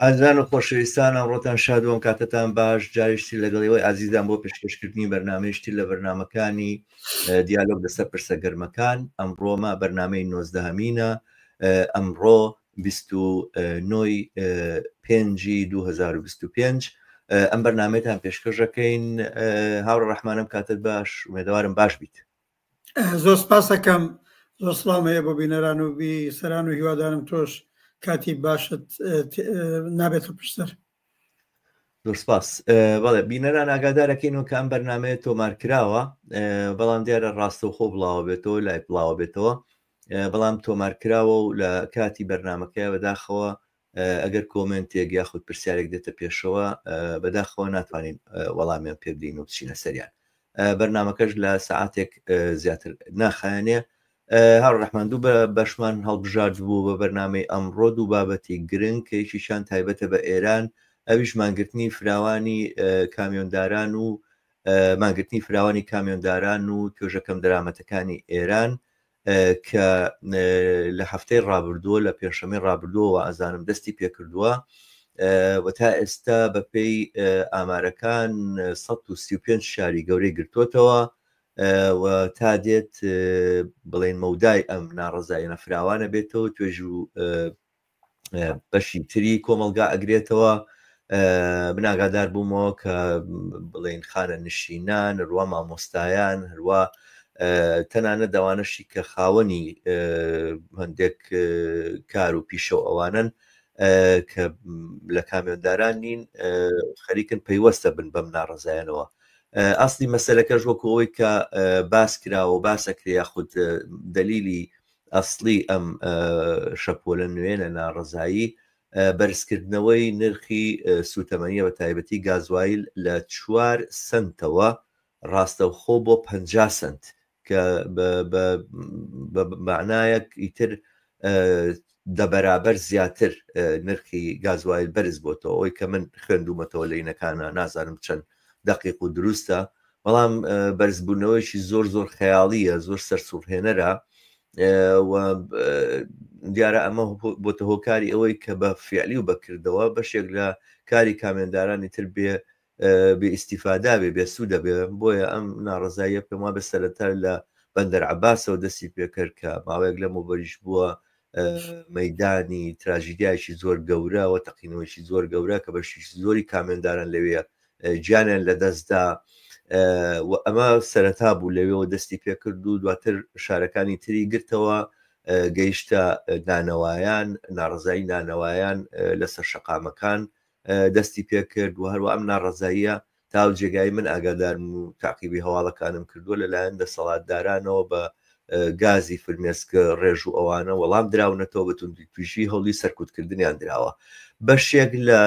ئازیزان و خۆشەویستان ئەمڕۆتان شاد و ئەم کاتەتان باش جارێکی لەگەڵ ئێوەی ئازیزان بۆ پێشکەشکردنی بەرنامەیەکی تر لە بەرنامەکانی دیالۆگ لەسەر پرسە گەرمەکان. ئەمڕۆمە بەرنامەی نۆزدەهەمینە، ئەمڕۆ 29 پێنجی 2025 ئەم بەرنامەتان پێشکەشەکەین. هاوڕێ ڕەحمانم کاتت باش، ئومێدەوارم باش بیت. زۆر سپاسەکەم، زۆر سڵام هەیە بۆ بینەران و بیسەران و هیوادارم تۆش کاتی باشت نابێتە پشتسەر. زۆر سپاس. بەڵێ بینەران ئاگادارەکەینەوە کە ئەم بەرنمەیە تۆمار کراوە، بەڵام دیارە ڕاستەوخۆ بڵاوە بێتەوە، لای بڵاوە بێتەوە، بەڵام تۆمار کراوە و لە کاتی بەرنمەکەی بەداخەوە ئەگەر کۆمنتێک یاخود پرسیارێک دێتە پێشەوە بەداخەوە ناتوانین وەڵامیان پێ بدەین و بچینە سەریان. بەرنمەکەش لە سەعاتێک زیاتر ناخایەنێ. هاوڕێ ڕەحمان دوو بە بەشمان هەڵبژارد بوو بە بەرنامەی ئەمڕۆ، دوو بابەتی گرنگ کە یەکیشیان تایبەتە بە ئێران، ئەویش مانگرتنی فراوانی کامیۆنداران و مانگرتنی فراوانی کامیۆنداران و توێژە کەمدەرامەتەکانی ئێران کە لە هەفتەی ڕابردووە لە پێنجشەممەی ڕابردووەوە ئەزانم دەستی پێکردووە و تا ئێستا بەپێی ئامارەکان 135 شاری گەورەی گرتووەتەوە و تا دێت بڵێن مەودای ئەم ناڕەزاییانە فراوانە بێتەوە، توێژ و بەشی تری کۆمەڵگا ئەگرێتەوە. من ئاگادار بوومەوە کە بڵێن خانە نشینان، هەروە مامۆستایان، هەروە تەنانەت ئەوانەشی کە خاوەنی هەندێک کار و پیشە و ئەوانن کە لە کامیۆنداران نین، خەریکن پەیوەستە بن بەم ناڕەزایانەوە. ئەسلی مەسەلەکەش وەکو ئەوەی کە باس کراوە و باسەکرێ یاخود دەلیلی ئەسلی ئەم شەپۆلە نوێ لە ناڕەزایی بەرزکردنەوەی نرخی سوتەمەنیە بە تایبەتی گازوایل لە 4 سنتەوە ڕاستەوخۆ بۆ 50 سنت کە بە مەعنایەک ئیتر دە بەرابەر زیاتر نرخی گازوایل بەرز بۆتەوە. ئەوەی کە من خوێندومەتەوە لە ئینەکانە نازانم چەند دەقیق و دروستە، بەڵام بەرزبوونەوەیکی زۆر زۆر خەیاڵیە، زۆر سەرسوڕهێنەرە و دیارە ئەمە بۆتە هۆکاری ئەوەی کە بە فعلی و بەکردەوە بەشێک لە کاری کامێندارانی تر بێ بێ ئیسیفادا بێ بێسوودە بێ. بۆیە ئەم ناڕەزاییە پێم وابێ سەرەتا لە بەندەر عەباسەوە دەستی پێکرد کە ماوەیەک لەمەوبەریش بووە مەدانی تراژیدیایکی زۆر گەورە و تەقینەوەیکی زۆر گەورە کە بەشێکی زۆری کامێنداران لەوێ گیانیان لەدەستدا و ئەمە سەرەتا بوو لەوێەوە دەستی پێکرد و دواتر شارەکانی تری گرتەوە، گەیشتە نانەوایان، ناڕەزایی نانەوایان لەسەر شەقامەکان دەستی پێکرد و هەروە ئەم ناڕەزاییە تا ئەو جێگای من ئاگادارم و تاقیبی هەواڵەکانم کردووە لەلایەن دەسەڵاتدارانەوە بە گازی فرمێسک ڕێژ و ئەوانە وەڵام دراونەتەوە، بە توندوتیژی هەوڵی سەرکوتکردنیان دراوە. بەشێک لە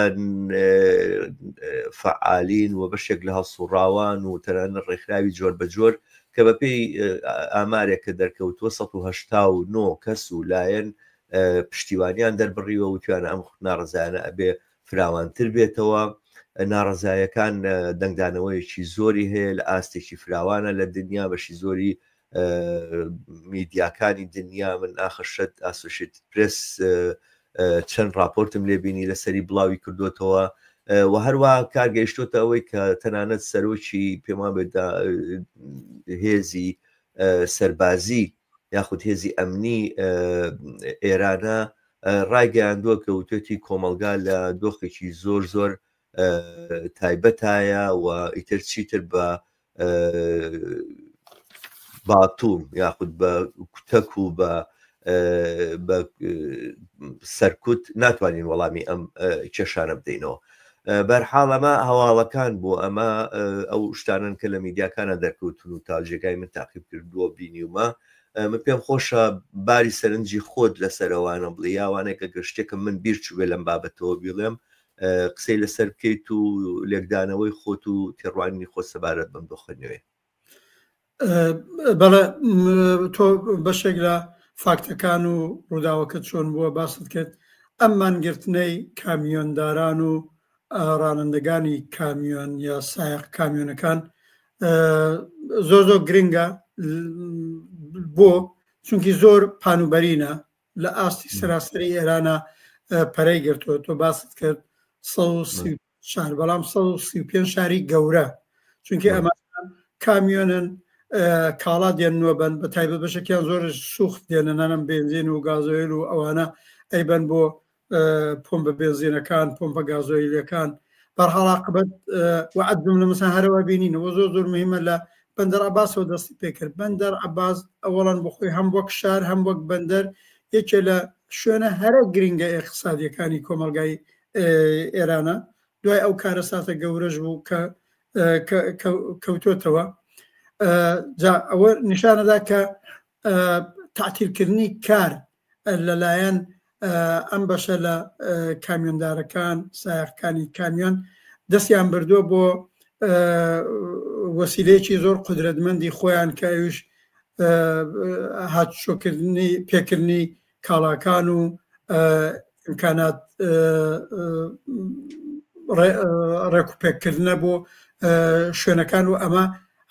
فەعالین و بەشێک لە هەڵسوڕاوان و تەنانەت ڕێکخراوی جۆر بە جۆر کە بەپێی ئامارێک کە دەرکەوتووە 189 کەس و لایەن پشتیوانیان دەربڕیوە وتویانە ئەم ناڕەزایانە ئەبێ فراوانتر بێتەوە. ناڕەزایەکان دەنگدانەوەیەکی زۆری هەیە لە ئاستێکی فراوانە لە دنیا، بەشی زۆری میدیاکانی دنیا، من ئاخر شت ئاسۆشیت پرێس چەند راپۆرتم لێبینی لەسەری بڵاوی کردوتەوە و هەروە کار گەیشتۆتە ئەوەی کە تەنانەت سەرۆکی پێمان بێت هێزی سەربازی یاخود هێزی ئەمنی ئێرانە ڕایگەیاندووە کە وتێتی کۆمەڵگا لە دۆخێکی زۆر زۆر تایبەتایە و ئیتر چیتر بە باتوم یاخود بە کوتەک و بە بە سەرکوت ناتوانین وەڵامی ئەم کێشانە بدەینەوە. بەرحاڵ ئەمە هەواڵەکان بوو، ئەمە ئەو شتانن کە لە میدیاکانە دەرکەوتون و تا جێگای من تاقیب کردووە بینیومە. من پێم خۆشە باری سەرنجی خۆت لەسەرەوانە بڵێ یاوانەیە کە گەشتێکم من بیر چوبێ لەم بابەتەوە بیڵێم قسەی لەسەر بکەیت و لێکدانەوەی خۆت و تێڕوانینی خۆت سەبارەت بەم دۆخە نوێ. بەڵێ تۆ بەشێک لە فاکتەکان و ڕووداوەکە چۆن بووە باست کرد. ئەم مانگرتنەی کامیۆنداران و ڕانندەگانی کامیۆن یا سایق کامیۆنەکان زۆر زۆر گرنگە بۆ چونکی زۆر پانوبەرینە لە ئاستی سەراسەری ئێرانە. پەرەی گرتووە تۆ باست کرد 130 شار بەڵام 135 شاری گەورە چونکە ئەمە کامیۆنن کاڵا دێنوە بن بە تایبەت بەشێکیان زۆر سوخت دێنە نانم بنزین و گازۆیل و ئەوانە ئەیبەن بۆ پۆمپە بێنزینەکان پۆمپە گازۆیلەکان بەرحاڵ عاقبەت وعد جملە مەسەن هەرەوە بینینەوە زۆر زۆر مهمە لە بەندەر عەباسەوە دەستی پێکرد بەندەر عەباس ئەوەڵەن بۆ خۆی هەم وەک شار هەم وەک بەندەر یەکێ لە شوێنە هەرە گرنگە ئێقتسادیەکانی کۆمەڵگای ئێرانە دوای ئەو کارەساتە گەورەش بوو کە کەوتۆتەوە جا ئەوە نیشانەدا کە تەعتیلکردنی کار لەلایەن ئەم بەشە لە کامیۆندارەکان سایەقەکانی کامیۆن دەستیان بردووە بۆ وەسیلەیەکی زۆر قودرەتمەندی خۆیان کە ئەویش هاتوچۆکردنی پێکردنی کاڵاکان و ئیمکانات ڕێکوپێککردنە بۆ شوێنەکان و ئەمە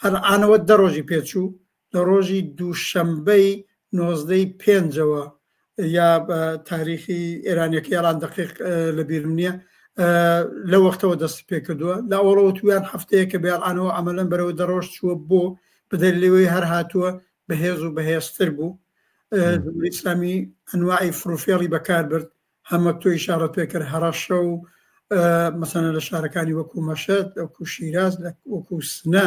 هەر ئانەوە دە ڕۆژی پێچوو لە ڕۆژی دووشەمبەی نۆزدەی پێنجەوە یا بە تاریخی ئێرانیەکەی ئەڵان دەقیق لە بیرم نییە لە وەختەوە دەستی پێکردووە لە ئەوڵەوە تویان هەفتەیە کە بێڵانەوە ئەمەلەن بەرەوە دەڕۆژ چووە بۆ بدەر لێوەی هەر هاتووە بەهێز و بەهێزتر بوو جمهوری ئیسلامی ئەنواعی فڕوفێڵی بەکار برد هەم وەک تۆ ئیشاڕەت پێ کرد هەڕەشە و مەسەلەن لە شارەکانی وەکو مەشهەد وەکو شیراز وەکو سنە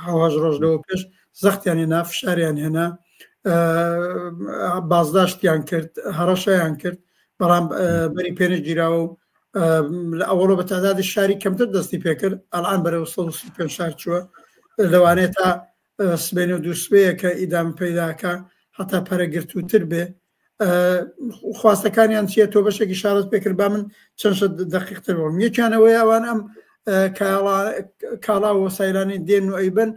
هەواش ڕۆژ لەوە پێش زەختیان هێنا فشاریان هێنا بازداشتیان کرد هەڕەشەیان کرد بەڵام بەری پێنەگیراوە و لە ئەوەڵۆ بە تعدادی شاری کەمتر دەستی پێکرد ئەلان بەرەو 135 شار چووە لەوانەیە تا سبێنێ و دووسبەیە کە ئیدامە پەیداکە هەتا پەرەگرتووتر بێ خواستەکانیان چییە تۆ بەشێکی شارەت پێکرد با من چەند شت دقیقتر بڵم یەکیانەوەی ئەوان ئەم کاڵا و وەسایلانی دێن و ئەیبن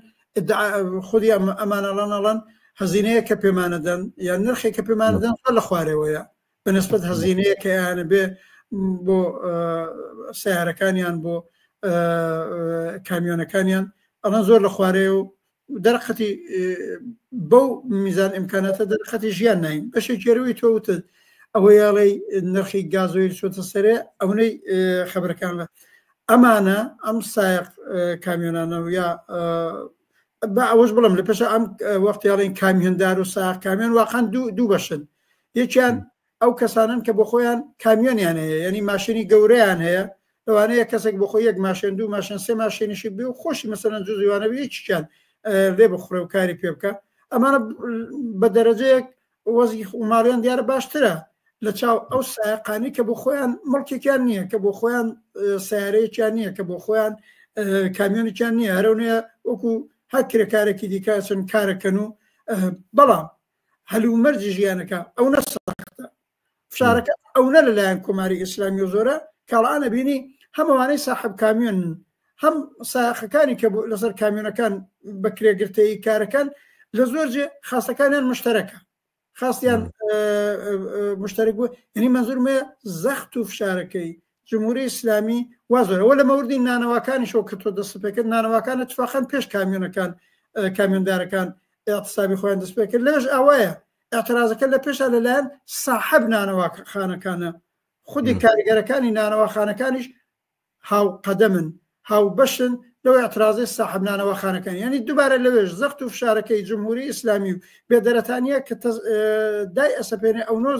خودی ئەمانەڵەن ئەڵەن هەزینەیە کە پێمانەدەن یان نرخێک کە پێمانەدەن لە خوارەوەیە بەنسبەت هەزینەیە کە یانە بێ بۆ سیارەکانیان بۆ کامیۆنەکانیان ئەڵەن زۆر لە خوارێ و دەرەقەتی بەو میزان ئیمکاناتە دەرەقەتی ژیان ناین بەشێکی گەروی تۆ وتت ئەوە یاڵەی نرخی گازۆیل چۆتە سەرێ ئەونەی خبرەکان لە ئەمانە ئەم سایق کامیۆنانە و یا بە ئەوەش بڵم لە پێشە ئەم وەختیاڵین کامیۆندار و ساق کامیۆن واقعا دوو دوو بەشن یەکیان ئەو کەسانن کە بۆ خۆیان کامیۆنیان هەیە یعنی ماشینی گەورەیان هەیە لەوانەیە کەسێک بۆ خۆی یەک ماشێن دوو ماشێن سێ ماشێنیشی بێ و خۆشی مەسەلەن جزویانە بێ یەکیان لێ بخورێ و کاری پێ بکە ئەمانە بە دەرەجەیەک وەزی ماڵیان دیارە باشترە لە چاو ئەو سایقانی کە بۆ خۆیان مڵکێکیان نییە کە بۆ خۆیان سیارەیەکیان نییە کە بۆ خۆیان کامیۆنێکیان نییە هەرەونەیە وەکو هەر کرێکارێکی دیکە چەند کارەکەن و بەڵام هەلومەرجی ژیانەکە ئەو نەسەختە فشارەکە ئەونە لەلایەن کۆماری ئیسلامی و زۆرە کاڵانە بینی هەمووانەی ساحب کامیۆن هەم ساخەکانی کە لەسەر کامیۆنەکان بە کرێگرتەی کارەکان لە زۆر جێ خاستەکانیان مشتەرەکە خاستیان مشتەرک بوو یعنی منزورمە زەخت و فشارەکەی جمهوری ئیسلامی وا زۆرە وە لە مەوردی نانەواکانیشەوە کە تۆ دەست پێکرد نانەواکان اتفاقا پێش کامیۆنەکان کامیۆندارەکان اعتصابی خۆیان دەست پێکرد لەش ئاوایە اعترازەکە لە پێشا لەلایەن ساحب نانەواخانەکانە خودی کاریگەرەکانی نانەواخانەکانیش هاوقەدەمن هاوبەشن لەو اعترازەی ساحب نانەواخانەکان یعنی دووبارە لەوێش زەخت و فشارەکەی جمهوری ئیسلامی و بێدەرەتانیە کە دای ئەسەپێنێ ئەو نۆ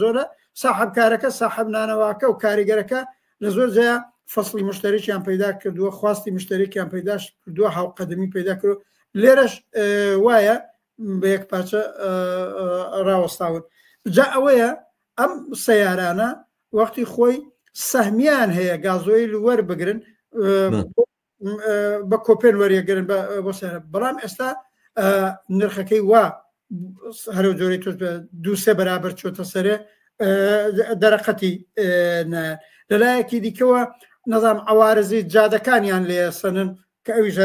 زۆرە ساحبکارەکە ساحب نانەواکە و کاریگەرەکە لە زۆر جیا فەصلی مشتەرێکیان پەیدا کردووە خواستی مشتەرێکیان پەیداش کردووە هاوقەدەمی پەیدا کردووە لێرەش وایە بە یەک پارچە ڕاوەستاون جا ئەوەیە ئەم سەیارانە وەختی خۆی سەهمیان هەیە گازۆیل وەربگرن بە کۆپێن وەریەگرن بۆ سەر بەڵام ئێستا نرخەکەی وا هەرو جۆری تۆ دوو سێ بەرابەر چۆتە سەرێ دەرەقەتی لەلایەکی دیکەوە نەزام عوارزی جادەکانیان لێ سەنن کە ئەویش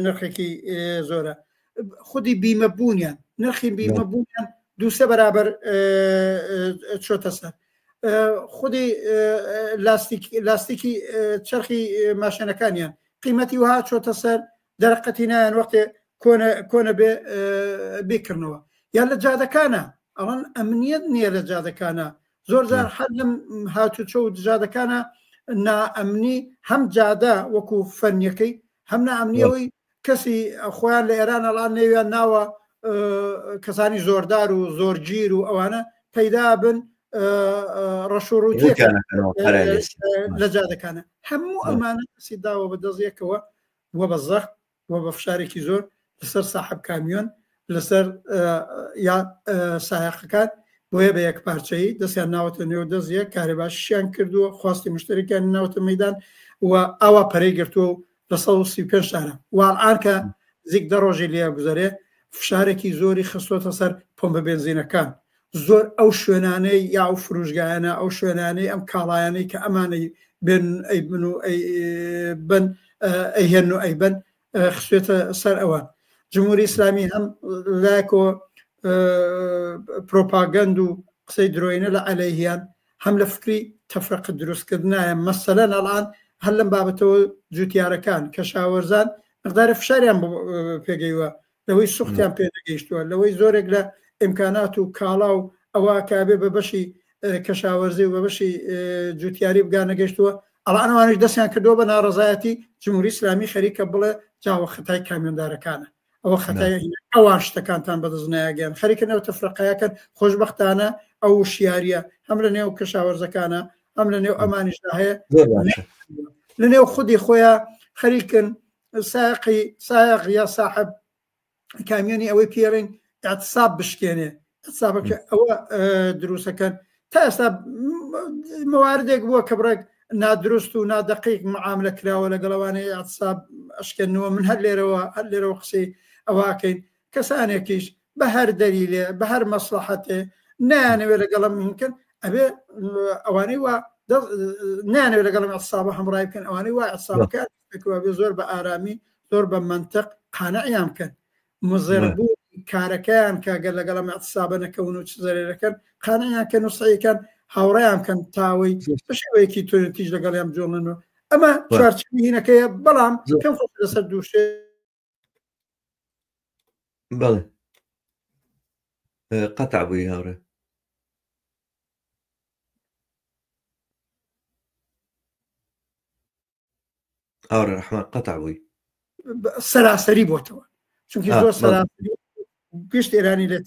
نرخێکی زۆرە خودی بیمە بوونیان نرخی بیمە بوونیان دووسێ بەرابەر چۆتە سەر خودی لاستیکی چرخی ماشێنەکانیان قیمەتی وها چۆتە سەر دەرەقەتی نایەن وەختێ کۆنە کۆنە بێ بیکردنەوە یان لە جادەکانە ئەڵەن ئەمنیەت نییە لە جادەکانە. زۆر جار هەر لەم هاتوچۆ و جادەکانە نائەمنی هەم جادە وەکو فەنیەکەی هەم نائەمنیەوەی کەسی خۆیان لە ئێران ئەڵان نێویان ناوە کەسانی زۆردار و زۆرگیر و ئەوانە پەیدا بن ڕەش و ڕووتیەکە لە جادەکانە هەموو ئەمانە کەسی داوە بە دەستیەکەوە و بە زەخت و بە فشارێکی زۆر لەسەر ساحب کامیۆن لەسەر یا سایەقەکان بۆیە بە یەک پارچەیی دەستیان ناوەتە نێو دەست یەک کارێباشیان کردووە خواستی مشتریکیان ناوتە مەدان و ئاوا پەرەی گرتووە و لە 135 شارە واڵئان کە زیک دە ڕۆژی لێ گوزەرێ فشارێکی زۆری خستۆتە سەر پۆمپە بێنزینەکان زۆر ئەو شوێنانەی یا ئەو فروشگایانە ئەو شوێنانەی ئەم کاڵایانەی کە ئەمانەی بێن ئەیبن و بن ئەیهێن و ئەیبن خستێتە سەر ئەوان جمهوری ئیسلامی هەم لایەکۆ پرۆپاگەند و قسەی درۆینە لە عەلەیهیان هەم لە فکری تەفرەقە دروستکردنایە مەسەلەن ئەڵان هەر لەم بابەتەوە جوتیارەکان کەشاوەرزان مقدارە فشاریان پێگەیوە لەوەی سوختیان پێ نەگەیشتووە لەوەی زۆرێک لە ئیمکانات و کاڵا و ئەوە کابێ بە بەشی کەشاوەرزی و بە بەشی جوتیاری بگا نەگەشتووە ئەڵان ئەوانش دەستیان کردووە بە ناڕەزایەتی جمهوری ئیسلامی خەریکە بڵێ جاوە خەتای کامیۆندارەکانە ئەوە خەتای ئەوان شتەکانتان بەدەست نایگەن خەریکە نێو تەفرەقەیەکەن خۆشببختانە ئەو شیاریە هەم لە نێو کەشاوەرزەکانە هەم لە نێو ئەمانیشدا هەیە لە نێو خودی خۆیان خەریکن ساقی سایق یا ساحب کامیۆنی ئەوەی پێڵین اعتصاب بشکێنێ اعتصابەکە ئەوە دروستەکەن تا ئێستا مواردێک بووە کە بڕێک نادروست و نادەقیق معاملە کراوە لەگەڵەوانەیە اعتصاب ئەشکێنەوە من هەر لێرەوە هەر لێرەوە قسەی ئەوەکەین کەسانێکیش بە هەر دەلیلێ بە هەر مەسلحەتێ نایانەوێ لەگەڵم هینکەن ئەبێ ئەوانەی وا نانەوێ لەگەڵم اعتصابە هەمڕای بکەن ئەوانەی وا اعتصابەکە بێ زۆر بە ئارامی زۆر بە منطق قانعیان بکەن مزربوو کارەکەیان کە گەر لەگەڵم اعتصابە نەکەون و چ زەرەرەکەن قانعیان کەن و سعیکەن هاوڕێیان بکەن تاوەی بە شێوەیەکی توندتیش لەگەڵیان بجوڵن و ئەمە چوارچێوەی هینەکەیە بەڵام کەم لەسەر دووشێ بەڵێ قەتع بووی هاوڕێ هاوڕێ ڕەحمان قەتع بووی سەراسەری بۆتەوە چونکی زۆر سەراسەری گشت ئێرانی لێ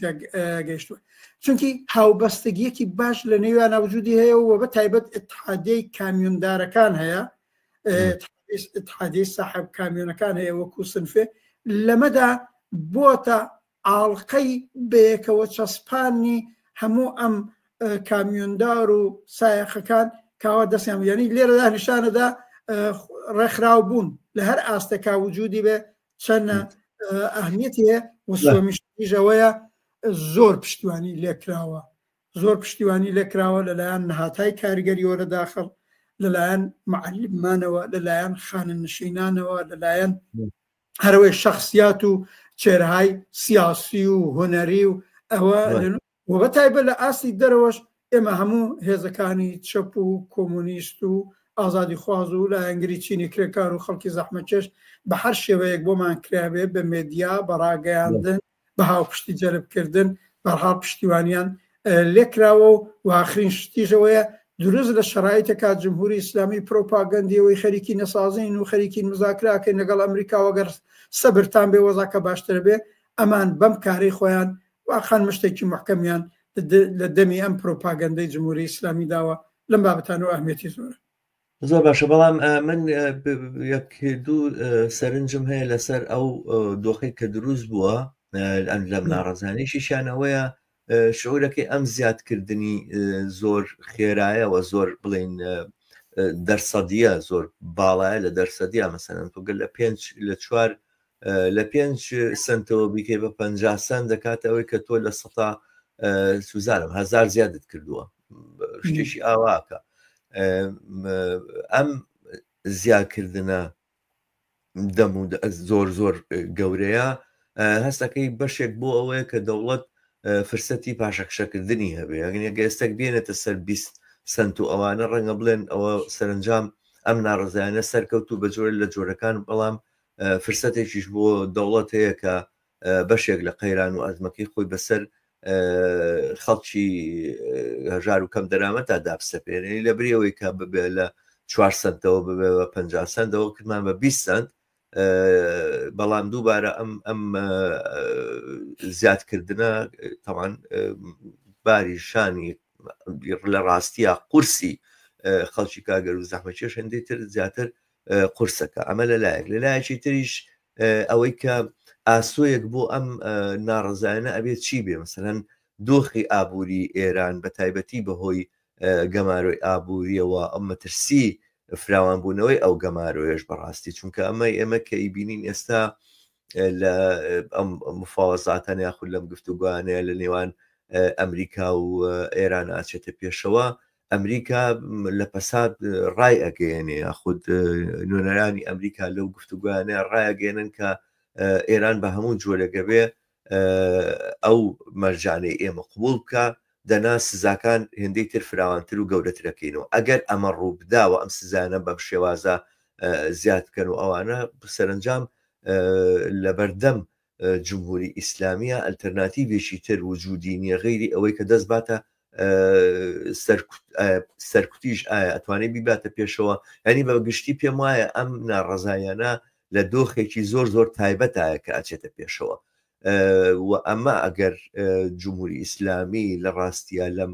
گەیشتووە چونکی هاوبەستگیەکی باش لە نێویانە وجودی هەیە و بە تایبەت اتحادەی کامیۆندارەکان هەیە اتحادی ساحب کامیۆنەکان هەیە وەکو سنفێ لەمەدا بۆتە ئاڵقەی بەیەکەوە چەسپانی هەموو ئەم کامیۆندار و سایەقەکان کاوە دەستیان یعنی لێرەدا نیشانەدا ڕێکخراو بوون لە هەر ئاستێکا وجودی بێ چەند ئەهمیەتی هەیە و سۆمیشتیژەوەیە زۆر پشتیوانی لێکراوە زۆر پشتیوانی لێکراوە لەلایەن نهاتای کاریگەریەوە لە داخڵ لەلایەن معلمانەوە لەلایەن خانەنشینانەوە لەلایەن هەرەوەی شخصیات و چێرهای سیاسی و هونەری و ئەوە و بە تایبەت لە ئاستی دەرەوەش ئێمە هەموو هێزەکانی چەپ و کۆمۆنیست و ئازادیخواز و لایەنگری چینی کرێکار و خەڵکی زەحمەتکێش بە هەر شێوەیەک بۆمان کرابێ بە مێدیا بە ڕاگەیاندن بە هاوپشتی جەلبکردن بەرحاڵ پشتیوانیان لێکراوە و واخرین شتیش ئەوەیە دروست لە شەرایتێکا جمهوری ئیسلامی پرۆپاگەندیەوەی خەریکی نەسازین و خەریکی مزاکراکەین لەگەڵ ئەمریکا وەگەر سەبرتان بێ وەزاکە باشتر بێ ئەمان بەم کارەی خۆیان واقعا مشتێکی محکەمیان لە دەمی ئەم پرۆپاگەندەی جمهوری ئیسلامی داوە لەم بابەتانەوە ئەهمیەتی زۆرە. زۆر باشە بەڵام من یەک دوو سەرنجم هەیە لەسەر ئەو دۆخی کە دروست بووە لەم ناڕزانیشیشانەوەیە شعورەکەی ئەم زیادکردنی زۆر خێرایەوە زۆر بڵین دەرسەدیە زۆر باڵایە لە دەرسەدیە مەسەن تۆگەل لە پێنج لە چوار لە پێنج سنتەوە بیکەی بە پ سنت دەکاتە ئەوەی کە تۆ لە سەتا سوزانم هزار زیادت کردووە شتێکی ئاواکە ئەم زیاکردنە دەم و زۆر زۆر گەورەیە هەستەکەی بەشێک بۆ ئەوەیە کە دەوڵەت فرسەتی پاشەکشەکردنی هەبێ ئەگەر ئێستەک بێنێتە سەر 20 سنت و ئەوانە ڕەنگە بڵێن ئەوە سەرنجام ئەم ناڕزایانە سەرکەوت و بە جۆرە لە جۆرەکان بەڵام فرسەتێکیش بۆ دەوڵەت هەیە کە بەشێک لە قەیران و ئەزمەکەی خۆی بەسەر خەڵکی هەژار و کەم دەرامەتا دابسەپێنێ لە بری ئەوەی کە ببێ لە 4 سنتەوە ببێ بە 50 سنتەوە کردمان بە 20 سنت بەڵام دووبارە ئەم ئەم زیادکردنە تەوان باری شانی لە ڕاستیە قورسی خەڵکی کاگەر و زەحمەکێش هەندێک تر زیاتر قورسەکە ئەمە لەلایەک لەلایەکی تریش ئەوەی کە ئاسۆیەک بۆ ئەم ناڕزایانە ئەبێت چی بێ مەسەلەن دۆخی ئابووری ئێران بە تایبەتی بەهۆی گەمارۆی ئابووریەوە ئەم مەترسی فراوانبوونەوەی ئەو گەمارۆیەش بەڕاستی چونکە ئەمە ئێمە کە ئیبینین ئێستا لە ئەم مفاوەزاتان یاخود لەم گفتوگوانەیە لە نێوان ئەمریکا و ئێران ئاچێتە پێشەوە ئەمریکا لە پەساد ڕای ئەگەیەنێ یاخود نوێنەرانی ئەمریکا لەو گفتوگویانە ڕایەگەێنن کە ئێران بە هەموو جۆرەگە بێ ئەو مەرجانەی ئێمە قبول بکە دەنا سزاکان هێندەی تر فراوانتر و گەورەترەکەینەوە ئەگەر ئەمە ڕووبداوە ئەم سزانە بەم شێوازە زیاد بکەن و ئەوانە سەرنجام لەبەردەم جمهوری ئیسلامیە ئەلتەرناتیڤێکی تر وجودی نییە غەیری ئەوەی کە دەست باتە سەرکوتیش ئایا ئەتوانێت بیباتە پێشەوە ینی بە گشتی پێم وایە ئەم ناڕەزایانە لە دۆخێکی زۆر زۆر تایبەتایە کە ئەچێتە پێشەوە و ئەمە ئەگەر جمهوری ئیسلامی لە ڕاستیە لەم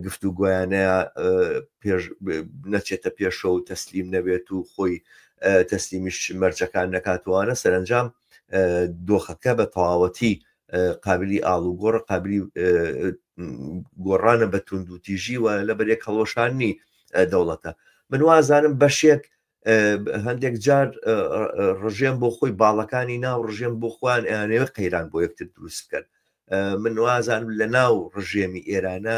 گفتوگۆیانەیە پێش نەچێتە پێشەوە و تەسلیم نەبێت و خۆی تەسلیمیش مەرجەکان نەکاتوانە سەرنجام دۆخەکە بە تەواوەتی قابلی ئاڵوگۆڕ قابلی گۆڕانە بە توندوتیژی و لە بەرێک هەڵۆشانی دەوڵەتە من وازانم بەشێک هەندێک جار ڕژێم بۆ خۆی باڵەکانی ناو ڕژێم بۆ خۆیان ئەیانەوێت قەیران بۆ یەکتر دروست بکەن من وازانم لە ناو ڕژێمی ئێرانە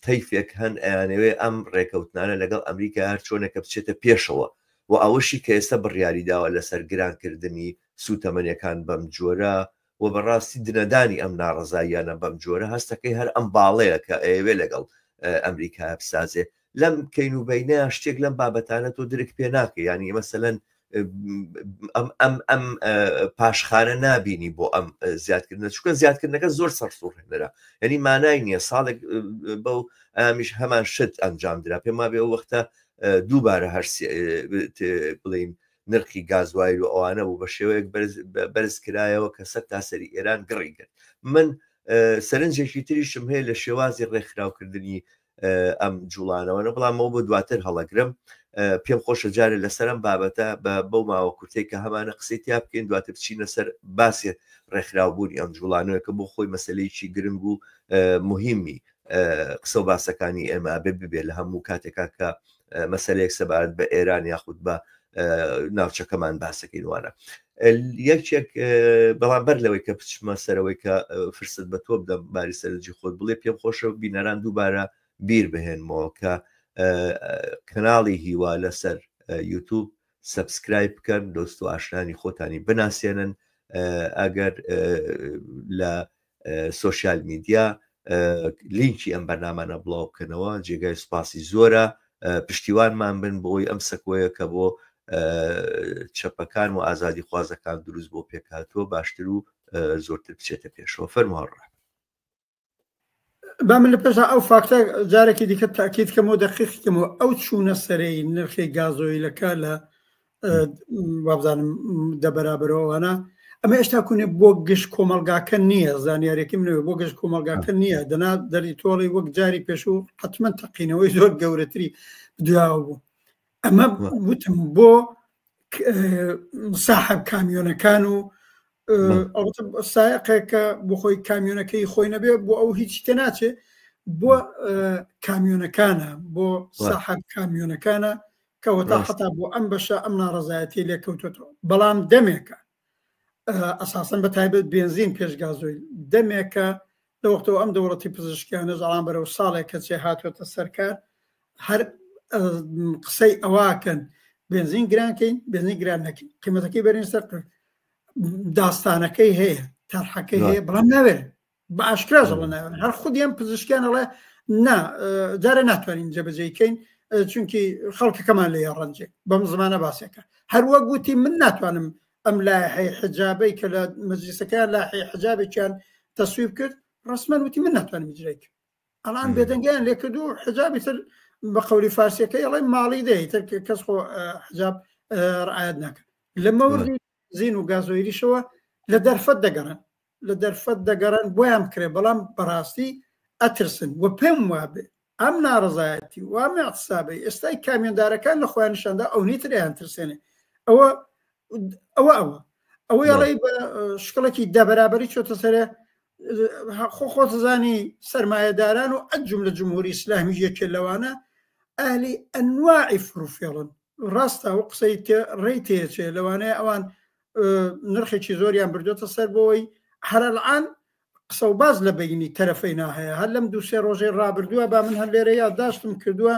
تەیفێک هەن ئەیانەوێ ئەم ڕێکەوتنانە لەگەڵ ئەمریکا هەر چۆنێکە بچێتە پێشەوە و ئەوەشی کە ئێستا بڕیاری داوە لەسەر گرانکردنی سوتەمەنیەکان بەم جۆرە و بەڕاستی دنەدانی ئەم ناڕەزاییانە بەم جۆرە هەستەکەی هەر ئەم باڵەیە کە ئەیەوێ لەگەڵ ئەمریکا بسازێ لەم کەین و بینە شتێک لەم بابەتانە تۆ درک پێ ناکەی ینی مەسەلەن ئەم ئەم ئەم پاشخانە نابینی بۆ ئەم زیادکردنە چونکە زیادکردنەکە زۆر سەرسوڕهێنەرە یعنی مانای نییە ساڵێک بەو ئامیش هەمان شت ئەنجام درا پێم وابێ ئەو وەختە دووبارە هەر بڵین نرخی گازوایل و ئەوانە بوو بە شێوەیەک بەرز کرایەوە کە سەر تاسەری ئێران گڕی گرت من سەرنجێکی تریشم هەیە لە شێوازی ڕێکخراوکردنی ئەم جوڵانەوەنە بەڵامەوە بۆ دواتر هەڵەگرم پێم خۆشە جارێ لەسەر ئەم بابەتە بە بەو ماوە کورتەی کە هەمانە قسەی تیا بکەین دواتر بچینە سەر باسی ڕێکخراوبوونی ئەم جوڵانەوە کە بۆ خۆی مەسلەیەکی گرنگ و مهمی قسە و باسەکانی ئێمە بێ ببێ لە هەموو کاتێکا کە مەسلەیەک سەبارەت بە ئێران یاخود بە ناوچەکەمان باسەکەین وانە یەکێک بەڵام بەر لەوەی کە بچمە سەرەوەی کە فرست بە تۆ بدەم باری سەرنجی خۆت بڵێ پێم خۆشە بینەران دووبارە بیر بهێنمەوە کە کەناڵی هیوا لەسەر یوتوب subscribe بکەن دۆست و ئاشنانی خۆتانی بناسێنن ئەگەر لە سۆشیال میدیا لینکی ئەم بەرنامانە بڵاو بکەنەوە جێگای سوپاسی زۆرە پشتیوانمان بن بۆی ئەم سەکۆیە کە بۆ چەپەکان و ئازادی خوازەکان دروست بۆ پێکهاتووە باشتر و زۆرتر بچێتە پێشەوە فەرموڕە با من لە پێشدا ئەو فاکتە جارێکی دیکە تاکیید کەمەوە دەقیقی کەمەوە ئەو چوونە سەرەی نرخی گازۆیلەکە لە وابزانم دە بەرابەرەوەوانە ئەمە ئێشتا کونێ بۆ گشت کۆمەلگاکە نییە زانیارێکی منەوە بۆ گشت کۆمەلگاکە نییە دەنا دەری تۆڵی وەک جاری پێشوو حتمما تەقینەوەی زۆر گەورەتری دواوە بوو ئەمە وتم بۆ ساحب کامیۆنەکان و سایقێکە بۆ خۆی کامیۆنەکەی خۆی نەبێ بۆ ئەو هیچ تێ ناچێ بۆ کامیۆنەکانە بۆ ساحب کامیۆنەکانە کەوەتا حتا بۆ ئەم بەشە ئەم ناڕزایەتی لێکەوتێتەوە بەڵام دەمێکە ئەساسەن بە تایبەت بنزین پێش گازۆیل دەمێکە لە وەختەوە ئەم دەوڵەتی پزیشکیانە زەڵام بەرەو ساڵێک کەچێ هاتوێتە سەرکار هەر قسەی ئەوواکەن بنزین گرانکەین بنزین گران نەکەین قیمەتەکەی بەرین سەر داستانەکەی هەیە تەرحەکەی هەیە بەڵام ناوێت بە ئاشکرا دەڵێن ناوێن هەر خودیان پزیشکیان ئەڵێ نا جارێ ناتوانین جێبەجێکەین چونکی خەڵکەکەمان لێ ڕەنجێ بەم زمانە باسێکە هەر وەک وتی من ناتوانم ئەم لایحەی حجابەی کە لە مەجلیسەکەیان لاحی حجابێکیان تەسویب کرد. ڕسمەن وتی من ناتوانم ئیجرای کەم ئەڵان بێدەنگیان لێکرد و حجابی تر بە قەولی فارسیەکەی ئەڵێ ماڵی دەی تر کەس خۆ حجاب ڕعایەت ناکە لە مەوردی زین و گازۆیریشەوە لە دەرفەت دەگەڕن لە دەرفەت دەگەڕن بۆیان بکرێ بەڵام بەڕاستی ئەترسن و پێم وابێ ئەم ناڕزایەتی و ئەم اعتصابەی ئێستای کامیۆندارەکان لە خۆیان نیشاندا ئەو نیتریان ترسێنێ ئەوە ئەوە ئەوە ئەوەی ئەڵێ بە شکڵێکی دەبەرابەری چۆتە سەرێ خۆ خۆتزانی سەرمایەداران و ئەجوم لە جمهوری ئیسلامی یەکێ لەوانە ئەهلی ئەنواعی فروفێڵن ڕاستە و قسەی ڕێی تێچێ لەوانەیە ئەوان نرخێکی زۆریان بردوێتە سەر بۆی هەرالعان قسە و باز لە بینی تەرەفەینا هەیە هەر لەم دووسێ ڕۆژەی ڕابردووە با من هەر لێرە یادداشتم کردووە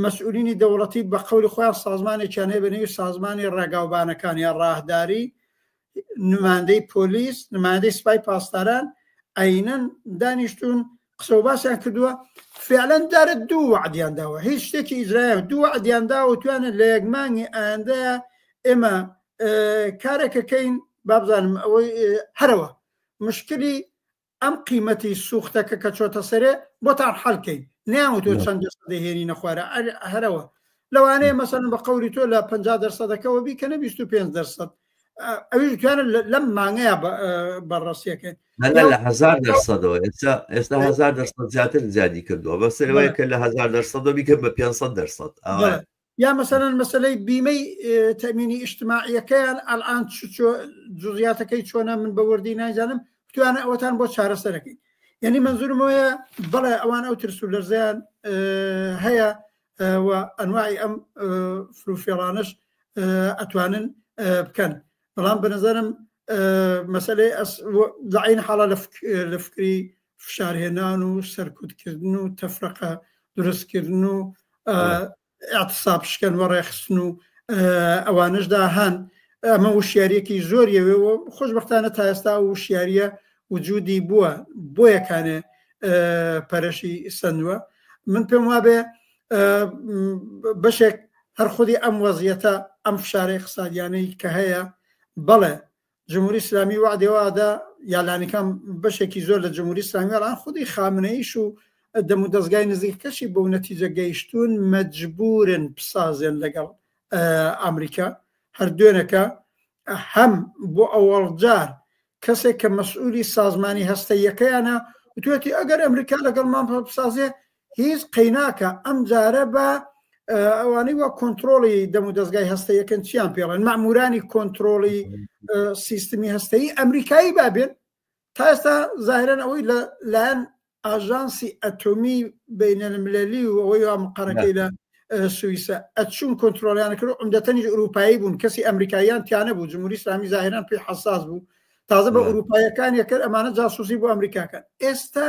مەسئولینی دەوڵەتی بە قەولی خۆیان سازمانێکیان هەیە بە نێوی سازمانی ڕێگاوبانەکان یا ڕاهداری نمایندەی پۆلیس نمایندەی سپای پاسداران عینەن دانیشتون قسە و باسیان کردووە فعلەن دارە دوو وعدیان داوە هیچ شتێکی ئیجرایە دوو وعدیان داوە توانە لە یەک مانگی ئایندەیە ئێمە کارێکەکەین بابزانم ئەوەی هەرەوە مشکلی ئەم قیمەتی سوختەکە کە چۆتە سەرێ بۆتان حەلکەین نیان وتوە چەند دەرسەد دەهێنینە خوارە هەرەوە لەوانەیە مەسەن بە قەولی تۆ لە 50 دەرسەدەکەەوە بیکەنە 25 دەرسەد ئەویش توانە لەم مانگەیە بەڕاستیەکەن لە هزار دەرسەدەوە ئێستا ئێستا هزار دەرسەد زیاتر زیادی کردووە بەسەرەوەی کە لە هزار دەرسەدەوە بیکە بە 500 دەرسەد یا مەسەلەن مەسەلەی بیمەی تەمینی ئیجتماعیەکەیان ئەلئان جزئیاتەکەی چۆنە من بە وردی نایزانم توانە ئەوەتان بۆ چارەسەرەکەی یعنی منزورم ئەوەیە بەڵێ ئەوان ئەو ترس و لەرزەیان هەیە و ئەنواعی ئەم فروفێڵانش ئەتوانن بکەن بەڵام بە نظرم مەسلەی لە عین حاڵە لە فکری فشارهێنان و سەرکوتکردن و تەفرەقە دروستکردن و اعتصاب شکەن و ڕێخستن و ئەوانشدا هەن ئەمە وشیاریەکی زۆر یەوێ و خۆشببختانە تا ئێستا وشیاریە وجودی بووە بۆ یەکانێ پەرشی سندووە من پێم وابێ بەشێک هەر خودی ئەم وەزیەتە ئەم فشارەی اقتصادیانەی کە هەیە بەڵێ جمهوری ئیسلامی وعدی وادا یا لانیکەم بەشێکی زۆر لە جمهوری ئیسلامی ئەڵان خودی خامنەیش و دەم و دەستگای نزیکەشی بەو نەتیجە گەیشتون مەجبورن بسازێن لەگەڵ ئەمریکا هەر دوێنەکە هەم بۆ ئەوەڵجار کەسێک کە مەسئولی سازمانی هەستەیەکەیانە وتوێتی ئەگەر ئەمریکا لەگەڵمان بسازێ هیچ قەیناکە ئەم جارە بە ئەوانەی وا کۆنتترۆڵی دەم و دەستگای هەستەیەکەن چیان پێڵێن مەمورانی کۆنتترۆڵی سیستمی هەستەیی ئەمریکایی بابێن تا ئێستا زاهرەن ئەوەی لە لایەن ئاژانسی ئەتۆمی بینەلملەلی و ئەوەی وا مقەرەکەی لە سوئیسە ئەچون کۆنتترۆلیان کرد و عمدەتەنیش ئەوروپایی بوون کەسی ئەمریکاییان تیانە بوو جمهوری ئیسلامی زاهران پێی حەساس بوو تازە بە ئەوروپایەکان یەکرد ئەمانە جاسوسی بۆ ئەمریکاکەن ئێستا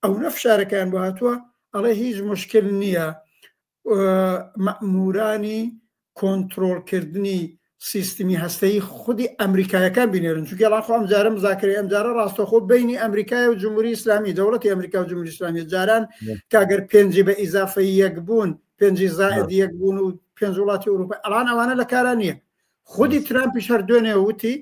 ئەونە فشارەکەیان بۆ هاتووە ئەڵێ هیچ مشکل نییە مەمورانی کۆنتترۆلکردنی سیستمی هەستەی خودی ئەمریکایەکان بینێرن چونکە ڵا خۆ ئەم جارە مزاکرەی ئەم جارە ڕاستەخۆ بینی ئەمریکای و جمهوری ئیسلامی دەوڵەتی ئەمریکا و جمهوری ئیسلامی جاران کاگەر پێنجی بە ئیزافەی یەک بوون پێنجی زائد یەک بوون و پێنج وڵاتی ئەوروپا ئەڵان ئەوانە لە کاران نییە خودی ترامپیش هەر دوێنێ وتی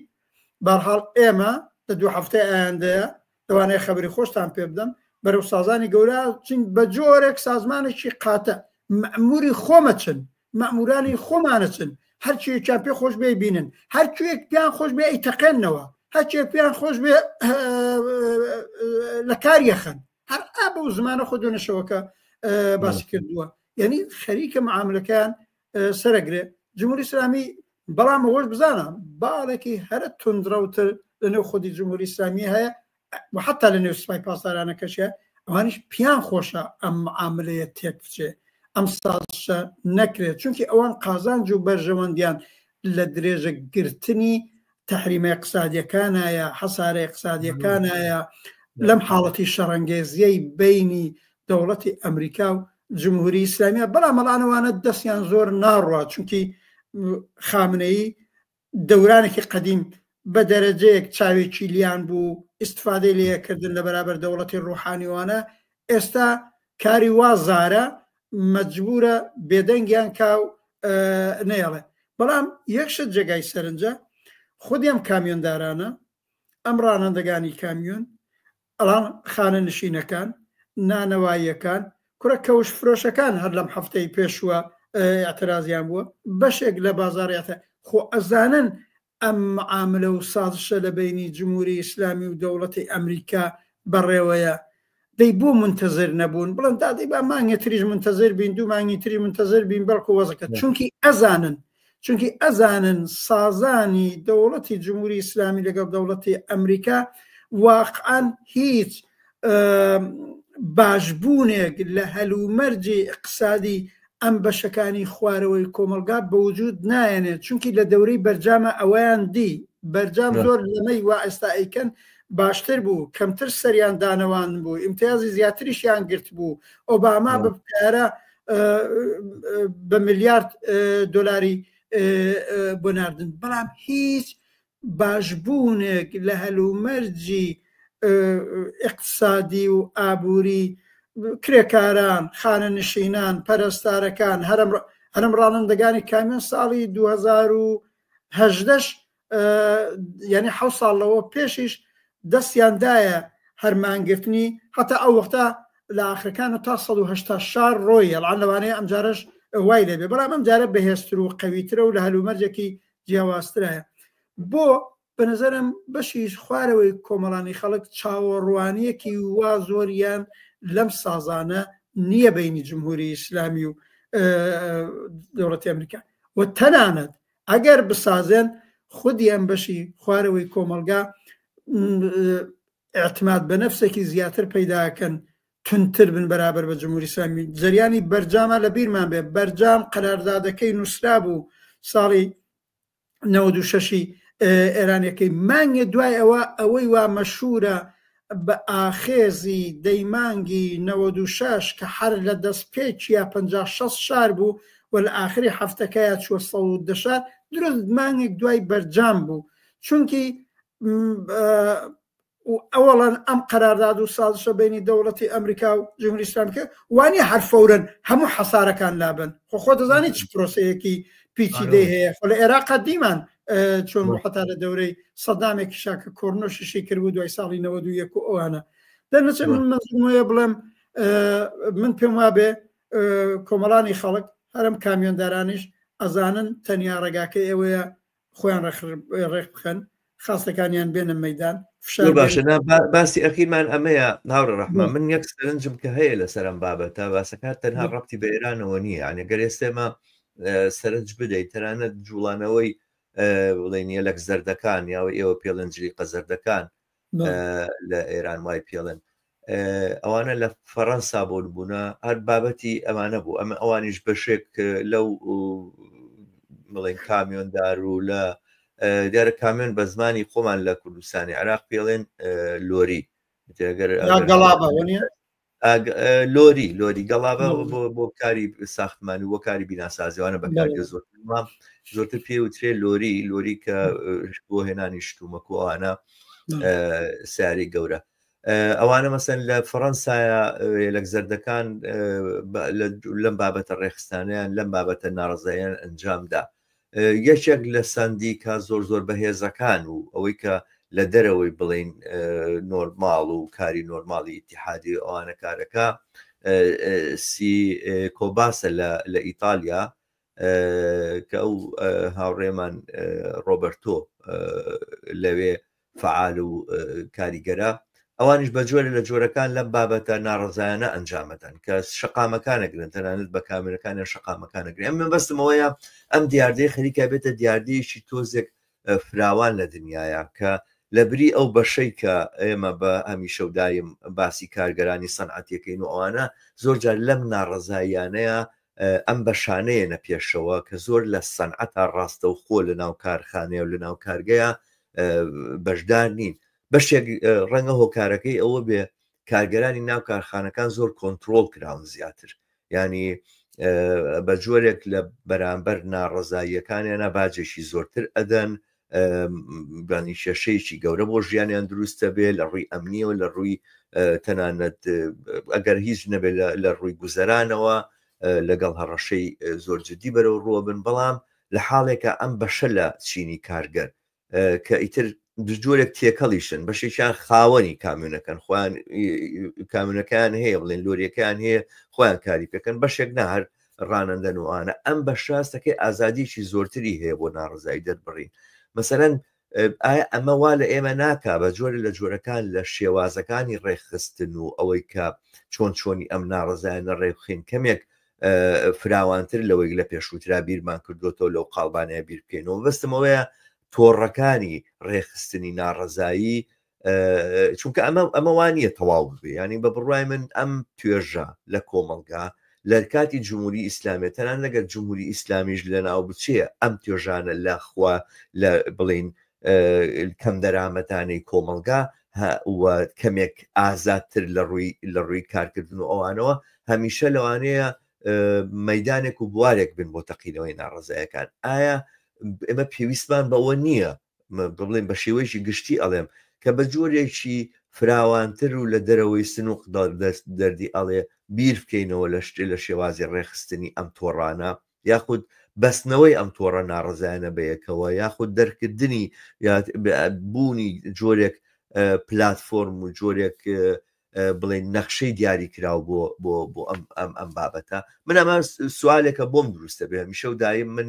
بەرحاڵ ئێمە لە دوو هەفتەی ئایندەیە لەوانەیە خەبەری خۆشتان پێ بدەم بەرەو سازانی گەورە چین بە جۆرێک سازمانێکی قاتە مەموری خۆمە چن مەمورانی خۆمانە چن هەرچیەکیان پێ خۆش بێ بینن هەرکوێک پێیان خۆش بێ ئەی تەقێنەوە هەرچێک پێیان خۆش بێ لە کاریەخەن هەر ئا بەو زمانە خۆ دوێنێشەوەکە باسی کردووە یعنی خەریکە معاملەکەیان سەرەگرێ جمهوری ئیسلامی بەڵام ئەوەش بزانە باڵێکی هەرە توندڕەوتر لە نێو خودی جمهوری ئیسلامی هەیە و حتا لە نێو سپای پاسدارانەکەشە ئەوانیش پیان خۆشە ئەم معاملەیە تێک بچێ ئەم سازشە نەکرێت چونکی ئەوان قازانج و بەرژەوەندیان لە درێژە گرتنی تحریمە اقتصادیەکانایە حەسارە اقتصادیەکانایە لەم حاڵەتی شەڕەنگێزیەی بینی دەوڵەتی ئەمریکا و جمهوری ئیسلامیە بەڵام ئەڵانەوانە دەستیان زۆر ناڕوا چونکی خامنەیی دەورانێکی قەدیم بە دەرەجەیەک چاوێکی لیان بوو ئیسفادەی لێکردن لە بەرابەر دەوڵەتی ڕوحانیوانە ئێستا کاری وا زارە مەجبورە بێدەنگیان کا و نەیەڵێ بەڵام یەک شت جێگای سەرنجە خودی ئەم کامیۆندارانە ئەم ڕانەندەگانی کامیۆن. ئەڵان خانەنشینەکان، نانەواییەکان، کوڕە کەوش فرۆشەکان هەر لەم هەفتەی پێشووە ئیعترازیان بووە، بەشێک لە بازاڕ خۆ ئەزانن ئەم معاملە و سازشە لە بەینی جمهوری ئیسلامی و دەوڵەتی ئەمریکا بەڕێوەیە، دەی بۆ مونتەزر نەبوون بڵێن دادەی با مانگێ تریش مونتەزر بین دوو مانگی تری مونتەزر بین بەڵکو وەزەکە چونکی ئەزانن چونکی ئەزانن سازانی دەوڵەتی جمهوری ئیسلامی لەگەڵ دەوڵەتی ئەمریکا واقعا هیچ باشبوونێک لە هەلومەرجی اقتصادی ئەم بەشەکانی خوارەوەی کۆمەڵگا بەوجود نایەنێت چونکی لە دەورەی بەرجامە ئەوەیان دی بەرجام زۆر لەمەی وا ئێستا ئەیکەن باشتر بوو کەمتر سەریان دانەوان بوو ئیمتیازی زیاتریشیان گرت بوو ئۆباما بە پارە بە میلیارد دۆلاری بۆ ناردن بەڵام هیچ باشبوونێک لە هەلومەرجی ئیقتسادی و ئابووری کرێکاران، خانەنشینان، پەرستارەکان، هەرم ڕانندەگانی کامیۆن ساڵی 2018 یعنی حەوت ساڵ لەوە پێشیش دەستیان دایە هەرمانگرتنی هەتا ئەو وەختە لە ئاخرەکان و تا 180 شار ڕۆی ئەڵان لەوانەیە ئەمجارەش وای لێبێ بەڵام ئەمجارە بەهێزتر و قەویترە و لە هەلومەرجێکی جیاوازترایە بۆ بە نەزەرم بەشی خوارەوەی کۆمەڵانی خەڵک چاوەڕوانیەکی وا زۆریان لەم سازانە نییە بینی جمهوری ئیسلامی و دەوڵەتی ئەمریکا و تەنانەت ئەگەر بسازێن خودی ئەم بەشی خوارەوەی کۆمەڵگا اعتماد بە نفسێکی زیاتر پەیداکەن تونتر بن بەرابەر بە جمهوری ئیسلامی جەریانی بەرجامە لە بیرمان بێ بەرجام قەراردادەکەی نووسرابوو ساڵی 96 ئێرانەکەی مانگێ دوای ئەوە ئەوەی وا مەشهورە بە ئاخێزی دەی مانگی 96 کە هەر لە دەست پێکیا 56 شار بوو و لە ئاخری هەفتەکەیا چووە 110 شار دروست مانگێک دوای بەرجام بوو چونکی و ئەوەڵەن ئەم قەرارداد و سازشە بینی دەوڵەتی ئەمریکا و جمهوری ئیسلامی کە وانیە هەر فەورەن هەموو حەسارەکان لابن خۆ خۆ دەزانی چ پرۆسەیەکی پیچیدەی هەیە خۆ لە عێراق دیمان چۆن بوو حتا لە دەورەی سەدامێکی شاکە کۆرنۆشیشی کردبوو دوای ساڵی 91 و ئەوانە دەنەچێت من مەزموەیە بڵێم من پێم وابێ کۆمەڵانی خەڵک هەرم کامیۆندارانیش ئەزانن تەنیا ڕێگاکەی ئێوەیە خۆیان ڕێک بخەن خاستەکانیان بێنە مەدان فشار باشە باسی ئەخیرمان ئەمەیە هاوڕێ ڕەحمان من یەک سەرنجم کە هەیە لەسەر ئەم بابەتە باسەکە تەنها ڕەتی بە ئێرانەوە نییە یعنی گەر ئێستێمە سەرنج بدەیت تەنانەت جوڵانەوەی بڵێن یەلەک زەردەکان یاوە ئێوە پێڵێن جلیقە زەردەکان لە ئێران وای پێڵێن ئەوانە لە فەڕەنسا بۆ بوونە هەر بابەتی ئەمانە بوو ئەمە ئەوانیش بەشێک لەو بڵێن کامیۆندار و لە دیارە کامیۆن بە زمانی خۆمان لە کوردستانی عراق پێڵێن لۆری لۆری لۆری گەڵابە بۆ کاری ساختمانی بۆ کاری بیناسازیوانە بەکاردێ زۆر زۆرتر پێ وترێ لۆری لۆری کە بۆ هێنانی شتومەک و ئەوانە سیاری گەورە ئەوانە مەسەن لە فەڕەنسایە لەک زەردەکان لەم بابەتە ڕێخستانیان لەم بابەتە ناڕزایان ئەنجامدا یەکێک لە سەندیکا زۆر زۆر بەهێزەکان و ئەوەی کە لە دەرەوەی بڵین نۆرماڵ و کاری نۆرماڵی ئیتحادی ئەوانە کارەکە سی کۆباسە لە ئیتالیا کە ئەو هاوڕێمان ڕۆبەرتۆ لەوێ فەعال و کاریگەرە ئەوانیش بە جۆرە لە جۆرەکان لەم بابەتە ناڕزایانە ئەنجامەدەن کە شقامەکانەگرن تەنانەت بە کامێرەکانیان شقامەکانەگرن ئەم مەبەستمەوەیە ئەم دیاردەی خەریکە بێتە دیاردەیەکی تۆزێک فراوان لە دنیاە کە لە بری ئەو بەشەی کە ئێمە بە هەمیشە و دایم باسی کارگەرانی سەنعەتیەکەین و ئەوانە زۆر جار لەم ناڕەزاییانەیە ئەم بەشانەیەنە پێشەوە کە زۆر لە سەنعەتا ڕاستەوخۆ لە ناو کارخانەیە و لە ناو کارگەیە بەشدار نین بەشێک ڕەنگە هۆکارەکەی ئەوە بێ کارگەرانی ناو کارخانەکان زۆر کۆنتترۆل کراون زیاتر ینی بە جۆرێک لە بەرامبەر ناڕزاییەکانیانە باجێکی زۆرتر ئەدەن گانی کێشەیەکی گەورە بۆ ژیانیان دروستە بێ لە ڕووی ئەمنیەوە لە ڕووی تەنانەت ئەگەر هیچ نەبێت لە ڕووی گوزەرانەوە لەگەڵ هەڕەشەی زۆر جدی بەرەو ڕووە بن بەڵام لە حاڵێکە ئەم بەشە لە چینی کارگەر کە ئیتر جۆرێک تێکەڵیشن، بەشێکیان خاوەنی کامیونەکەن، خۆیان کامیونەکەیان هەیە، بڵێن لۆریەکەیان هەیە، خۆیان کاری پێکەن، بەشێک نا هەر ڕانەندەن و ئەوانە. ئەم بەشە هەستەکەی ئازادیی زۆرتری هەیە بۆ ناڕەزایی دەربڕین. مەسەلەن ئایا ئەمە وا لە ئێمە ناکا بە جۆرە لە جۆرەکان لە شێوازەکانی ڕێکخستن و ئەوەی کە چۆن چۆنی ئەم ناڕەزایانە ڕێکخین کەمێک فراوانتر لەوەی لە پێشووترا بیرمان کردوێتەوە لەو قاڵبانەیە بیر بکەینەوە؟ بەستمەوەیە تۆڕەکانی ڕێکخستنی ناڕەزایی، چونکە ئەمە ئەمە وانە تەواو ببێ. ینی بە بڕای من ئەم توێژە لە کۆمەڵگا لە کاتی جمهوری ئیسلامیە، تەنان لەگەر جمهوری ئیسلامیش لە ناو بچێ، ئەم توێژانە لە خوا لە بڵین کەم دەرامەتانەی کۆمەڵگا و کەمێک ئازادتر لە ڕووی لە ڕووی کارکردن و ئەوانەوە، هەمیشە لەوانەیە مەدانێک و بوارێک بن بۆ تەقینەوەی ناڕزایەکان. ئایا ئێمە پێویستمان بەوە نییە، بڵێن بە شێوەیەکی گشتی ئەڵێم، کە بە جۆرێکی فراوانتر و لە دەرەوەی سنوق دەردی ئەڵێ بیر بکەینەوە لە شتێ لە شێوازی ڕێکخستنی ئەم تۆڕانە، یاخود بەستنەوەی ئەم تۆڕە ناڕزایانە بەیەکەوە، یاخود دەرکردنی بوونی جۆرێک پلتفۆرم و جۆرێک بڵێن نەخشەی دیاری کراو بۆ بۆ بۆ ئەم ئەم ئەم بابەتە؟ من ئەمە سوالێکە بۆم دروستە بێ هەمیشە و دایم. من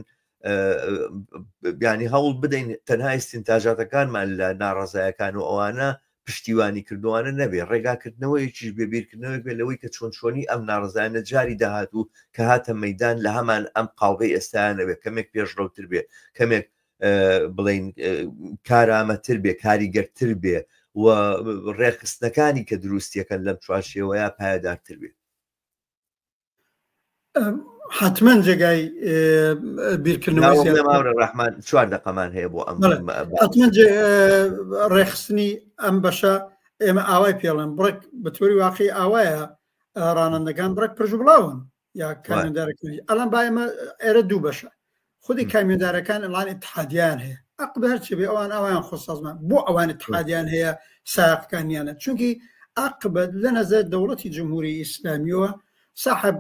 بیانی هەوڵ بدەین تەنها ئستینتاجاتەکانمان لە ناڕزایەکان و ئەوانە پشتیوانی کردوانە نەبێ، ڕێگاکردنەوەیەکیش بێ، بیرکردنەوەی بێ لەوەی کە چۆن چۆنی ئەم ناڕزایانە جاری داهاتوو کە هاتە مەدان لە هەمان ئەم قاڵبەی ئێستایان نەبێ، کەمێک پێشڕەوتر بێ، کەمێک بڵین کارامەتر بێ، کاریگەرتر بێ و ڕێکخستنەکانی کە دروستیەکەن لەم چوارچێوەیە پایەدارتر بێ. حتمما جێگای بیرکردنەوەی ڕەحمان چوار دەقەمان هەیە بۆ ئەم. حتمما ڕێخستنی ئەم بەشە ئێمە ئاوای پێڵێن بڕێک بە تۆری واقعی ئاوایە، ڕانندەکان بڕێک پرژ بڵاون یا کامیۆندارەکانی ئەلان. با ئێمە ئێرە دوو بەشە، خودی کامیۆندارەکان ئەلان اتحادیان هەیە، ئەقب هەرچی بێ ئەوان ئەویان خۆ سازمان بۆ ئەوان اتحادیان هەیە، ساقەکانیانە، چونکی عقبەت لە نەزەر دەوڵەتی جمهوری ئیسلامیەوە ساحب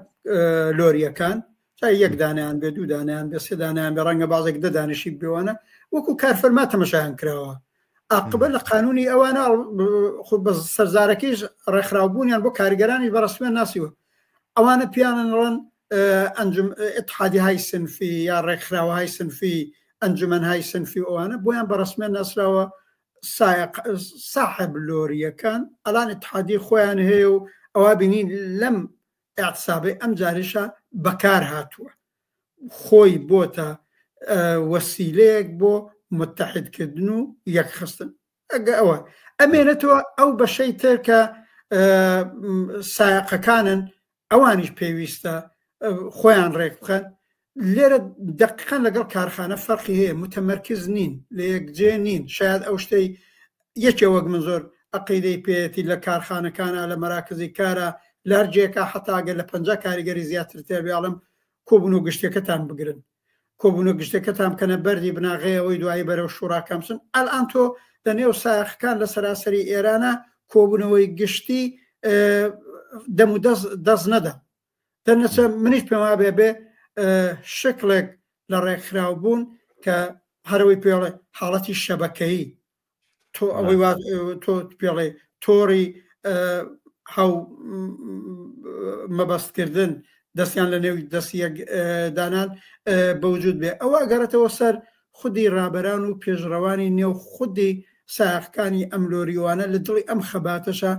لۆریەکان تا یەک دانیان بێ، دوو دانیان بێ، سێ دانیان بێ، ڕەنگە بازێک دە دانیشی بێوانە، وەکو کارفەرما تەمەشایان کراوە. عقبە لە قانونی ئەوانە خۆ بە سەرزارەکەیش ڕێکخراوبوونیان بۆ کارگەرانی بەڕسمیان ناسیوە. ئەوانە پیانن ڕەن ئەنجم اتحادی های سنفی یا ڕێکخراوەهای سنفی، ئەنجومەنهای سنفی و ئەوانە بۆیان بەڕسمیان ناسراوە. ساحب لۆریەکان ئەلان اتحادی خۆیان هەیە و ئەوە بینین لەم اعتصابەی ئەم جاریشە بەکار هاتووە، خۆی بۆتە وەسیلەیەک بۆ متحدکردن و یەکخستن. ئەگە ئەوە ئەمێنێتەوە، ئەو بەشەی تر کە سایەقەکانن ئەوانیش پێویستە خۆیان ڕێک بخەن. لێرە دقیقا لەگەڵ کارخانە فەرقی هەیە، متەمەرکز نین، لە یەکجێ نین. شاید ئەو شتەی یەکێ وەک من زۆر عقیدەی پێیەتی لە کارخانەکانە، لە مەراکزی کارە، لە هەر جێکا حتا ئەگەر لە 50 کاریگەری زیاتر تێبیاڵم، کۆبوون و گشتەکەتان بگرن، کۆبوونە گشتەکەتان بکەنە بەردی بناغەیەوەی دوایی بەرەو شوڕاکان بچن. ئەلان تۆ لە نێو ساخەکان لە سەراسەری ئێرانە کۆبوونەوەی گشتی دەم و دەست دەست نەدا دەرنەچە. منیش پێم وابێ بێ شکڵێک لە ڕێکخراو بوون کە هەرەوەی پێڵێ حاڵەتی شەبەکەیی، تۆ ئەوەی وا تۆ پێڵێ تۆڕی هاو مەبەستکردن، دەستیان لە نێو دەست یەک دانان بەوجود بێ. ئەوە ئەگەڕێتەوە سەر خودی ڕابەران و پێشڕەوانی نێو خودی ساقەکانی ئەم لۆریوانە، لە دڵی ئەم خەباتەشە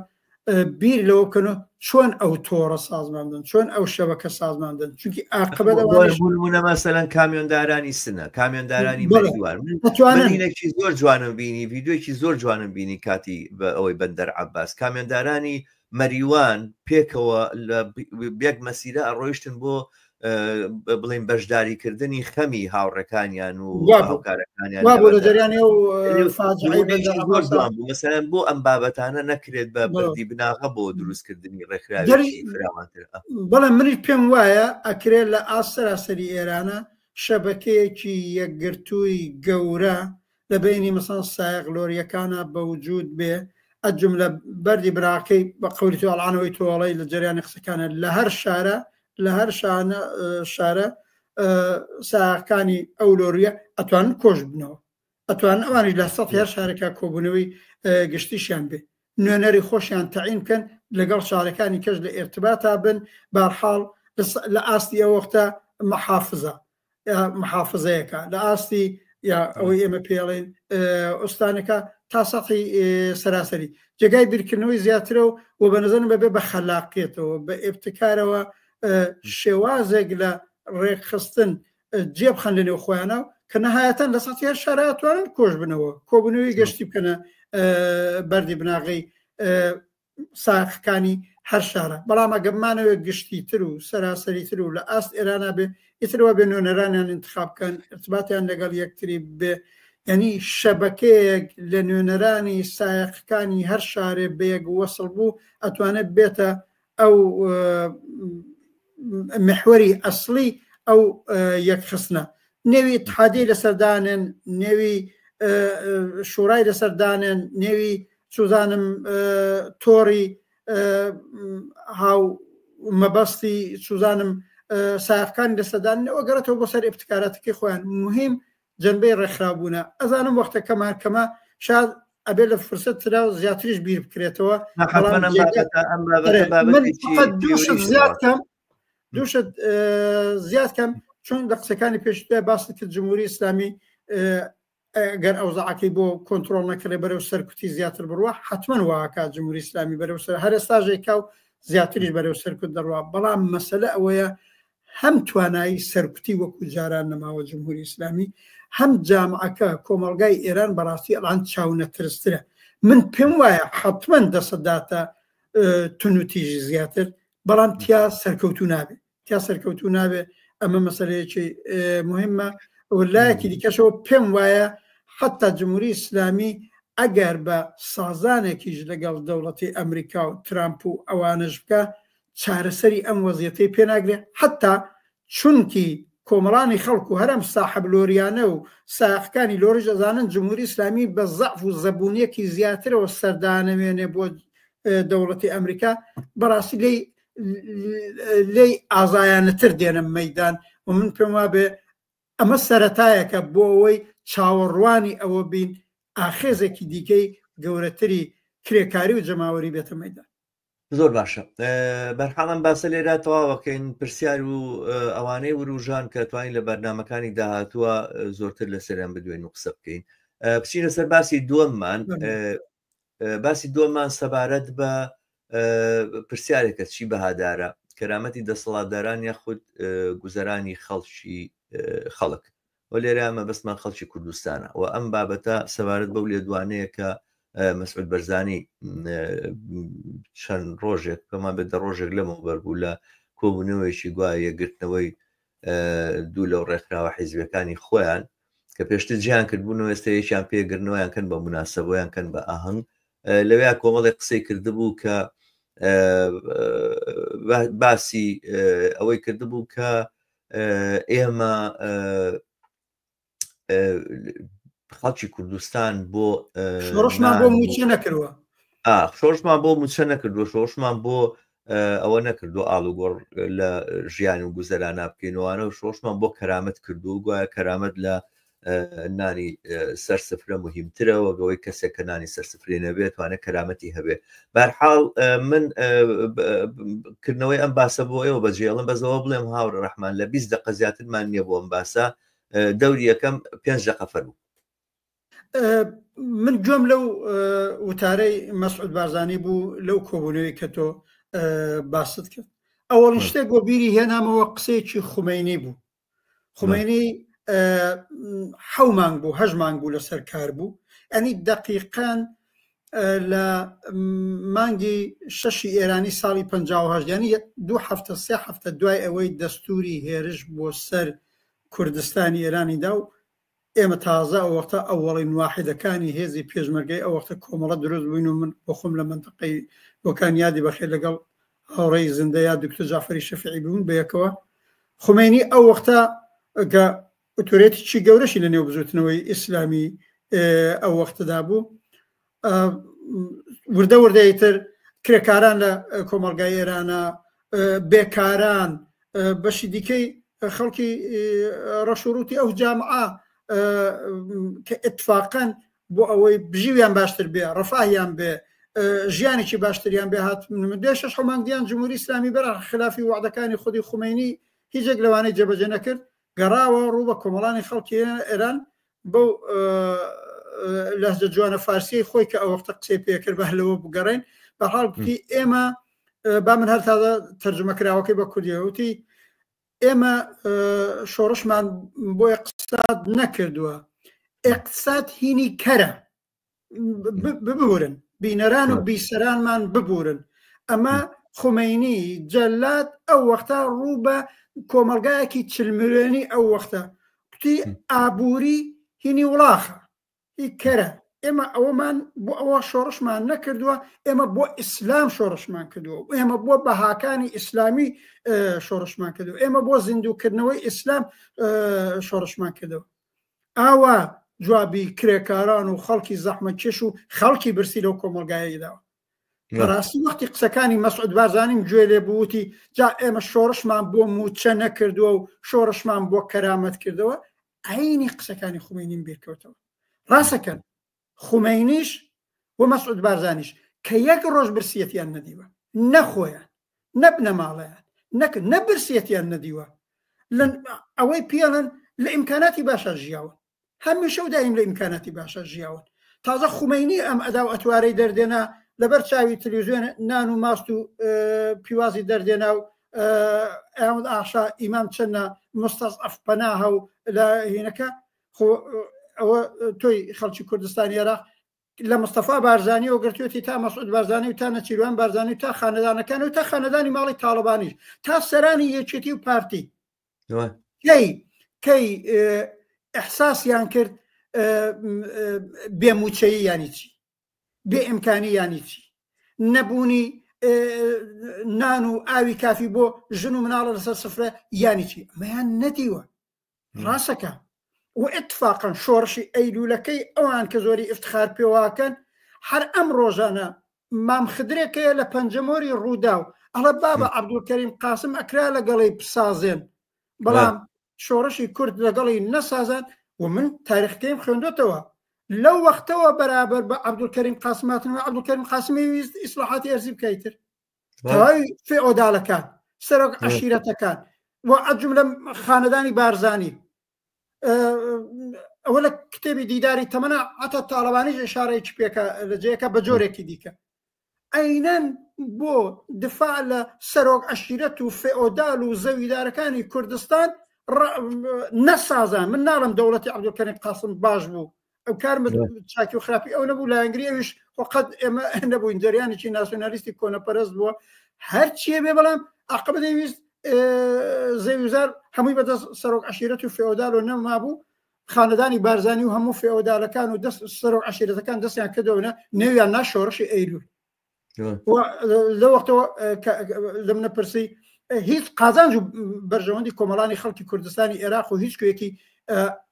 بیر لەوە بکەن و چۆن ئەو تۆڕە سازمان بدەن، چۆن ئەو شەبەکە سازمان بدەن، چونکی ئاقبەت ئەوانیش بۆ نموونە مەسەلەن کامیۆندارانی سنە، کامیۆندارانی بەڵێ. مەریوان، من ئەتوانن بینێکی زۆر جوانم بینی، ڤیدیۆیەکی زۆر جوانم بینی کاتی بە ئەوەی بەندەر عەباس، کامیۆندارانی مەریوان پێکەوە لە یەک مەسیرە ئەڕۆیشتن بۆ بڵین بەشداریکردنی خەمی هاوڕێکانیان و وا بوو. هاوکارەکانیان وا لە بوو لە بەندەر جەریانی ئەو یعنی فاجعەی نموونەیەکی بەندەر زۆر عەباسا. جوان بوو. مەسەلەن بۆ ئەم بابەتانە نەکرێت بە بەڵێ. بەردی بناغە بۆ دروستکردنی دەری ڕێکخراوێکی فراوانتر؟ بەڵێ، منیش پێم وایە ئەکرێ لە ئاست سەراسەری ئێرانە شەبەکەیەکی یەکگرتووی گەورە لە بەینی مەسەڵەن سایەق لۆریەکانە بە وجود بێ. ئەجملە بەردی براکەی بە قەولی تۆ ئەڵانەوەی تۆڵەی لە جەریانی قسەکانە، لە هەر شارە، لە هەر شارە سایەقەکانی ئەو لۆریە ئەتوانن کۆش بنەوە. ئەتوانن ئەوانیش لە سەد هەر شارێکا کۆبوونەوەی گشتیشیان بێ نوێنەری خۆشیان تەعین بکەن لەگەڵ شارەکانی کەش لە ئێرتباتا بن بارحاڵ لە ئاستی ئەو وەختە محافزە محافزەیەکە لە ئاستی یا ئەوەی ئێمە پێڵێن ئوستانەکە تا سەقی سەراسەری جێگای بیرکردنەوەی زیاترە و و بە نظرم بەبێ بە خەلاقیەتەوە بە ئێبتکارەوە شێوازێک لە ڕێکخستن جێ بخەن لە نێو خۆیانە کە نەهایەتەن لە سەتی هەر شارە توانن کۆش بنەوە کۆبوونەوەی گەشتی بکەنە بەردی بناغەی ساقەکانی هەر شارە بەڵام ئەگە بمانەوێت گشتی تر و سەراسەری تر و لە ئاست ئێرانە بێ ئیترەوە بێ نوێنەرانیان انتخاب بکەن ارتباتیان لەگەڵ یەکتری بێ یعنی شەبەکەیەک لە نوێنەرانی سایەقەکانی هەر شارێ بەیەک وەسڵ بوو ئەتوانێت بێتە ئەو محوەری ئەسڵی ئەو یەکخستنە نێوی اتحادی لەسەردانێن نێوی شورای لەسەردانێن نێوی چوزانم تۆڕی هاو مەبەستی چوزانم ساقانی لەسەردان ئەوە گەڕێتەوە بۆ سەر ابتکاراتەکەی خۆیان مهم جەنبەی ڕێکخراوبوونە ئەزانم وەختەکەمان کەمە شاد ئەبێ لە فرسەت ترا و زیاتریش بیر بکرێتەوە زیاد کەم دووشت زیاد کەم چون لە قسەکانی پێشتر باست کرد جمهوری ئیسلامی گەر ئەوزاعەکەی بۆ کۆنتترۆل نەکرێ بەرەو سەرکوتی زیاتر بڕوە حتمما واکە جمهوری ئیسلامی بەرەو سەر هەر ئێستاژێکا و زیاتریش بەرەو سەرکوت دەڕوا بەڵام مەسەلە ئەوەیە هەم توانایی سەرکوتی وەکو جاران نەماوە جمهوری ئیسلامی هەم جامعەکە کۆمەڵگای ئێران بەڕاستی ئەڵان چاونەترسترە من پێم وایە حتمما دەسەداتە تونوتیژی زیاتر بەڵام تیا سەرکەوتو نابێت تیا سەرکەوتو نابێ ئەمە مەسەلەیەکی مهمە لایەکی دیکەشەوە پێم وایە حتا جمهوری ئیسلامی ئەگەر بە سازانێکیش لەگەڵ دەوڵەتی ئەمریکا و ترامپ و ئەوانش بکە چارەسەری ئەم وەزیەتەی پێ ناگرێ حتا چونکی کۆمەڵانی خەڵک و هەرم ساحب لۆریانە و ساقەکانی لۆریش ئەزانن جمهوری ئیسلامی بە زەعف و زەبوونیەکی زیاترەوە سەردانەوێنێ بۆ دەوڵەتی ئەمریکا بەڕاستی لی لێی ئازایانەتر دێنە مەیدان و من پێم وابێ ئەمە سەرەتایەکە بۆ ئەوەی چاوەڕوانی ئەوە بین ئاخێزێکی دیکەی گەورەتری کرێکاری و جەماوەری بێتە مەیدان. زۆر باشە بەرحاڵ ئەم باسە لێرە تەواوەکەین پرسیار و ئەوانەی وروژان کە توانین لە بەرنمەکانی داهاتووە زۆرتر لەسەریان بدوێن و قسە بکەین بچینە سەر باسی دووەممان باسی دووەممان سەبارەت بە پرسیارێکە چی بەهادارە کەرامەتی دەسەڵاتداران یاخود گوزەرانی خەڵکی خەڵک و لێرە مەبەستمان خەڵکی کوردستانە و ئەم بابەتە سەبارەت بەو لێدوانەیە کە مەسعود بەرزانی چەند ڕۆژێک پێمان بێت دە ڕۆژێک لەمەوبەر بوو لە کۆبوونەوەیەکی گوایە یەکگرتنەوەی دوو لەو ڕێکخراوە حیزبەکانی خۆیان کە پێشتر جیان کردبوون و ئێستا یەکیان پێگرنەوەیان کەن بە مناسەبەیان کەن بە ئاهەنگ لەویا کۆمەڵێک قسەی کردبوو کە باسی ئەوەی کردبوو کە ئێمە خەڵکی کوردستان بۆ شۆڕشمان بۆ موچە نەکردووە شۆڕشمان بۆ موچە نەکردووە شۆڕشمان بۆ ئەوە نەکردو ئاڵوگۆڕ لە ژیان و گوزەرانا بکەینەوانە و شۆشمان بۆ کەرامەت کردو گوایە کەرامەت لە نانی سەر سفرە مهمترە وەگەوەی کەسێک کە نانی سەر سفرێ نەبێت توانێت کەرامەتی هەبێ بەرحاڵ من کردنەوەی ئەم باسە بۆ ئێوە بەجێڵم بەزەوە بڵێم هاوڕ ڕەحمان لە 20 دقە زیاترمان نییە بۆ ئەم باسە دەوری یەکەم پێنج دقە فەرموو من گوێم لەو وتارەی مەسعود بارزانی بوو لەو کۆبوونەوەی کە تۆ باست کرد ئەوەڵین شتێک بۆ بیری هێنامەوە قسەیەکی خومینی بوو خومینی حەو مانگ بوو هەش مانگ بوو لەسەر کار بوو ئەنی دقیقان لە مانگی شەشی ئێرانی ساڵی 1950 ینی دوو هەفتە سێ هەفتە دوای ئەوەی دەستوری هێرش بۆ سەر کوردستانی ئێرانی دا و ئێمە تازە ئەو وەختە ئەوەڵین واحیدەکانی هێزی پێشمەرگەی ئەو وەختە کۆمەڵە دروست بووین و من بۆ خۆم لە مەنتەقەی بۆکان یادی بەخێر لەگەڵ هاوڕێی زیندە یا دکتۆر جعفری شەفیعی بوون بەیەکەوە خومەینی ئەو وەختە کە ئۆتۆرێتیی گەورەشی لە نێو بزوتنەوەی ئیسلامی ئەو وەختەدا بوو وردە وردە ئیتر کرێکاران لە کۆمەڵگای ئێرانە بێکاران بەشی دیکەی خەڵکی ڕەشوڕوتی ئەو جامعە کە ئیتفاقەن بۆ ئەوەی بژیویان باشتر بێ، ڕەفاهیان بێ، ژیانێکی باشتریان بێ هات دوای شەش مانگ دیان جمهوری ئیسلامی بەر خلافی وعدەکانی خودی خومەینی هیچێک لەوانەی جێبەجێ نەکرد گەڕاوە ڕوو بە کۆمەڵانی خەڵکی ئێران بەو لەهجە جوانە فارسیەی خۆی کە ئەو وەختە قسەی پێکرد بە لەوە بگەڕێن بە حاڵ بتی ئێمە با من هەر تازە تەرجمە کراوەکەی بە کوردیەوە وتی ئێمە شۆڕشمان بۆ اقتصاد نەکردووە اقتصاد هینی کەرە ببورن بینەران و بیسەرانمان ببورن ئەمە خومینی جەلات ئەو وەختە ڕوو بە کۆمەلگایەکی چلمرێنی ئەو وەختە کوتی ئابووری هینی وڵاخە ئی کەرە ئێمە ئەوەمان بۆ ئەوە شۆڕشمان نەکردووە ئێمە بۆ ئیسلام شۆڕشمان کردووە ئێمە بۆ بەهاکانی ئیسلامی شۆڕشمان کردو ئێمە بۆ زیندووکردنەوەی ئیسلام شۆڕشمان کردەوە ئاوا جوابی کرێکاران و خەڵکی زەحمەتکێش و خەڵکی برسی لەو کۆمەڵگایەی داوە. بەڕاستی وەختی قسەکانی مەسعود بارزانیم گوێ لێ بووتی جا ئێمە شۆڕشمان بۆ موچە نەکردووە و شۆڕشمان بۆ کەرامەت کردەوە عینی قسەکانی خومینیم بیرکەوتەوە ڕاستەکەن خومینیش و مەسعود بارزانیش کە یەک ڕۆژ برسیەتیان نەدیوە نەخۆیان نە بنەماڵەیان نەک نە برسیەتیان نەدیوە ئەوەی پێڵن لە ئیمکاناتی باشا ژیاون هەمیشە و دایم لە ئیمکاناتی باشا ژیاون تازە خومینی ئەم ئەدا و ئەتوارەی دەردێنا لەبەر چاوی تلویزیۆن نان و ماست و پیوازی دەردێنا و ئەوەند ئاشا ئیمام چەندە مستەزعەف پەناهە و لە هینەکە خۆ ئەوە تۆی خەڵکی کوردستانی عێراق لە مستەفا بارزانیەوە گرتوێتی تا مەسعود بارزانی و تا نەچیروان بارزانی و تا خانەدانەکان و تا خانەدانی ماڵی تاڵەبانیش تا سەرانی یەکێتی و پارتی کەی کەی ئەحساسیان کرد بێموچەیی ینی چی بێ ئیمکانی ینی چی نەبوونی نان و ئاوی کافی بۆ ژن و مناڵە لەسەر سفرە ینی چی ئەمەیان نەدیوە ڕاستەکە و اتفاقا شۆڕشی ئەیلولەکەی ئەوان کە زۆری افتخار پێواکەن هەر ئەم ڕۆژانە مام خدرێک هەیە لە پەنجەمۆری ڕووداو ئەڵە بابە عەبدولکەریم قاسم ئەکرا لەگەڵی بسازێن بەڵام شۆڕشی کورد لەگەڵی نەسازان و من تاریخەکەیم خوێندۆتەوە لەو وەختەوە بەرابەر بە عەبدولکەریم قاسم هاتنەوە عەبدولکەریم قاسمی ویست ئیسلاحاتی ئەرزی بکەیتر تەواوی فێئۆدالەکان سەرۆک عەشیرەتەکان و ئەجملە خانەدانی بارزانی ئەوە لە کتێبی دیداری تەمەە عتا تاڵەبانیش ئشارەیەکی پێکە لە جێیەکە بە جۆرێکی دیکە ئەینەن بۆ دفاع لە سەرۆک عەشیرەت و فێئۆدال و زەویدارەکانی کوردستان نەسازان من ناڵم دەوڵەتی عەبدولکەریم قاسم باش بوو ئەو کار چاکی و خراپی ئەو نەبوو لایەنگری ئەویش خۆ قەت ئێمە نەبووین جەریانێکی ناسیۆنالیستی کۆنەپەرست بووە هەرچیە بێ بەڵام عقبە دەیویست زەویزار هەمووی بەدەست سەرۆک عشیرەت و فێۆدال و نەمابوو خانەدانی بارزانی و هەموو فێۆدالەکان و دەست سەرۆک عشیرەتەکان دەستیان کردەوە نێویان نا شۆڕشی ئەیلول لە وەختەوە لە منە پرسی هیچ قازانج و بەرژەوەندی کۆمەڵانی خەڵکی کوردستانی عێراق و هیچ کوێکی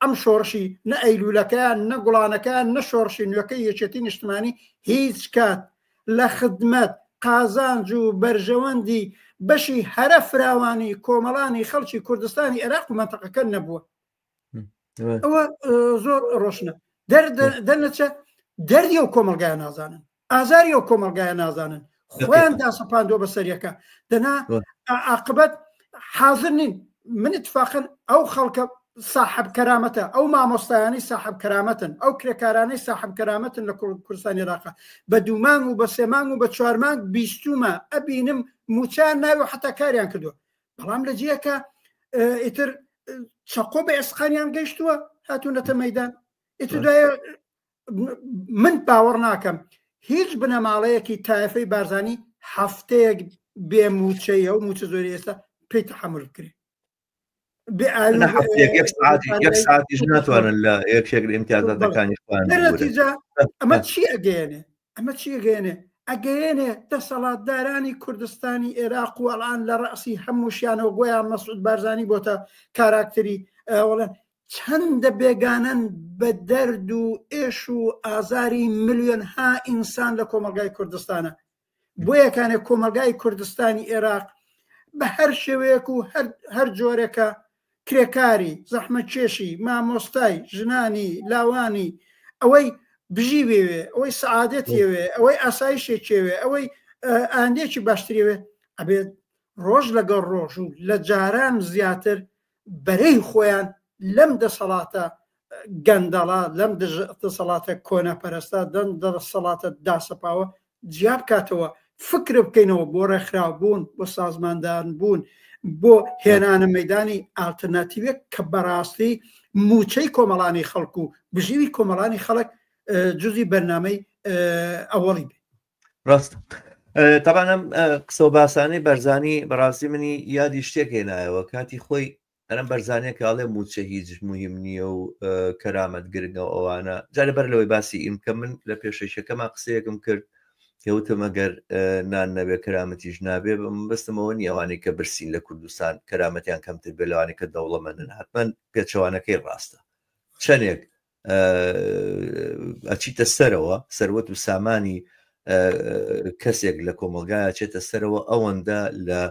ئەم شۆڕشی نە ئەیلولەکەیان نە گوڵانەکەیان نە شۆڕشی نوێەکەی یەکێتی نیشتمانی هیچ کات لە خدمەت قازانج و بەرژەوەندی بەشی هەرە فراوانی کۆمەڵانی خەڵکی کوردستانی عێراق و مەنتەقەکە نەبووە ئەوە زۆر ڕۆشنە دەرنەچە دەردی ئەو کۆمەلگای نازانن ئازاری ئەو کۆمەلگایە نازانن خۆیان داسەپاندووە بە سەریەکە دەنا عاقبەت حاضر نین من اتفاقا ئەو خەڵکە ساحب کەرامەتە ئەو مامۆستایانی ساحب کەرامەتن ئەو کرێکارانەی ساحب کەرامەتن لە کوردستانی عێراقا بە دوومانگ و بە سێمانگ و بە چوارمانگ بیستومە ئەبینم موچیان ناوی حتا کاریان کردووە بەڵام لە جیەکە ئیتر چەقۆ بە ئێسقانیان گەیشتووە هاتوونەتە مەدان ئیتر دوایە من باوەڕ ناکەم هیچ بنەماڵەیەکی تایفەی بارزانی هەفتەیەک بێ موچەیە و موچە زۆری ئێستا پێی تحمل بکرێت یەک ساعتیش ناتوانن لە یەکێک لە ئیمتیازاتەکانی خۆیان ئەمە چی ئەگەیەنێ ئەمە چی ئەگەیەنێ ئەگەیەنێ دەسەڵاتدارانی کوردستانی عێراق و ئەڵان لە ڕەسی هەمووشیانەوە گۆیان مەسعود بارزانی بۆتە کاراکتری وڵێن چەندە بێگانەن بە دەرد و ئێش و ئازاری ملیۆنها ئینسان لە کۆمەڵگای کوردستانە. بۆیەکانێ کۆمەڵگای کوردستانی ئێراق بە هەر شێوەیەک و هەر جۆرێکە کرێکاری، زەحمەتکێشی، مامۆستای، ژنانی، لاوانی، ئەوەی بژیوێوێ، ئەوەی سەعادەتیەوێ، ئەوەی ئاسایشێکیەوێ، ئەوەی ئایندەیەکی باشتریەوێ، ئەبێت ڕۆژ لەگەڵ ڕۆژ و لە جاران زیاتر بەرەی خۆیان لەم دەسەڵاتە گەندەڵە، لەم دەسەڵاتە کۆنەپەرستە، لەم دەسەڵاتە داسەپاوە جیا بکاتەوە، فکر بکەینەوە بۆ ڕێکخراوبوون، بۆ سازماندان بوون، بۆ هێنانە مەدانی ئالتەرناتیوێک کە بەڕاستی موچەی کۆمەڵانی خەڵک و بژیوی کۆمەڵانی خەڵک جزی بەرنامەی ئەوەڵی بێ. ڕاست تەبعەن ئەم قسە و باسانەی بەرزانی بەڕاستی منی یادی شتێک هێنایەوە کاتی خۆی ئەرم بەرزانیە کە ئەڵێ موچە هیچ مهم نییە و کەرامەت گرنگە و ئەوانە جارێ بەر لەوەی باسی ئیم کە من لە پێشەکیەکەما قسەیەکم کرد کەوتم ئەگەر نان نەبێ کەرامەتیش نابێ بەستمەوە نییە ئەوانەی کە برسین لە کوردستان کەرامەتیان کەمتر بێ لەوانەی کە دەوڵەمەندن حتمما پێچەوانەکەی ڕاستە چەندێک ئەچیتە سەرەوە سەروەت و سامانی کەسێک لە کۆمەلگای چێتە سەرەوە ئەوەندە لە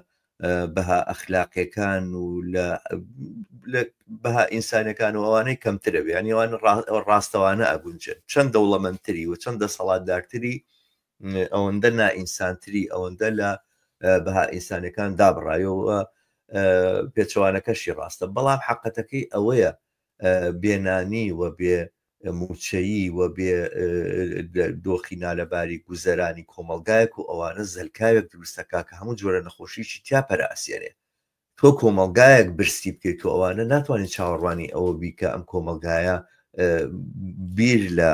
بەها ئەخلاقیەکان و لە بەها ئینسانەکان و ئەوانەی کەمترە بێ ینی ئەوان ڕاستەوانە ئەگونجێن چەند دەوڵەمەندتری و چەند دەسەڵاتدارتری ئەوەندە نائینسانتری ئەوەندە لە بەها ئینسانەکان دابڕایەوە پێچەوانەکەشی ڕاستە بەڵام حقەتەکەی ئەوەیە بێ نانی و بێ مووچەیی و بێ دۆخی نالەباری گوزەرانی کۆمەڵگایەک و ئەوانە زەلکاوێک دروست دەکا کە هەموو جۆرە نەخۆشیی تیا پەرە ئەسێنێ. تۆ کۆمەڵگایەک برسی بکەیت و ئەوانە ناتوانانی چاوەڕوانی ئەوە بی کە ئەم کۆمەڵگایە بیر لە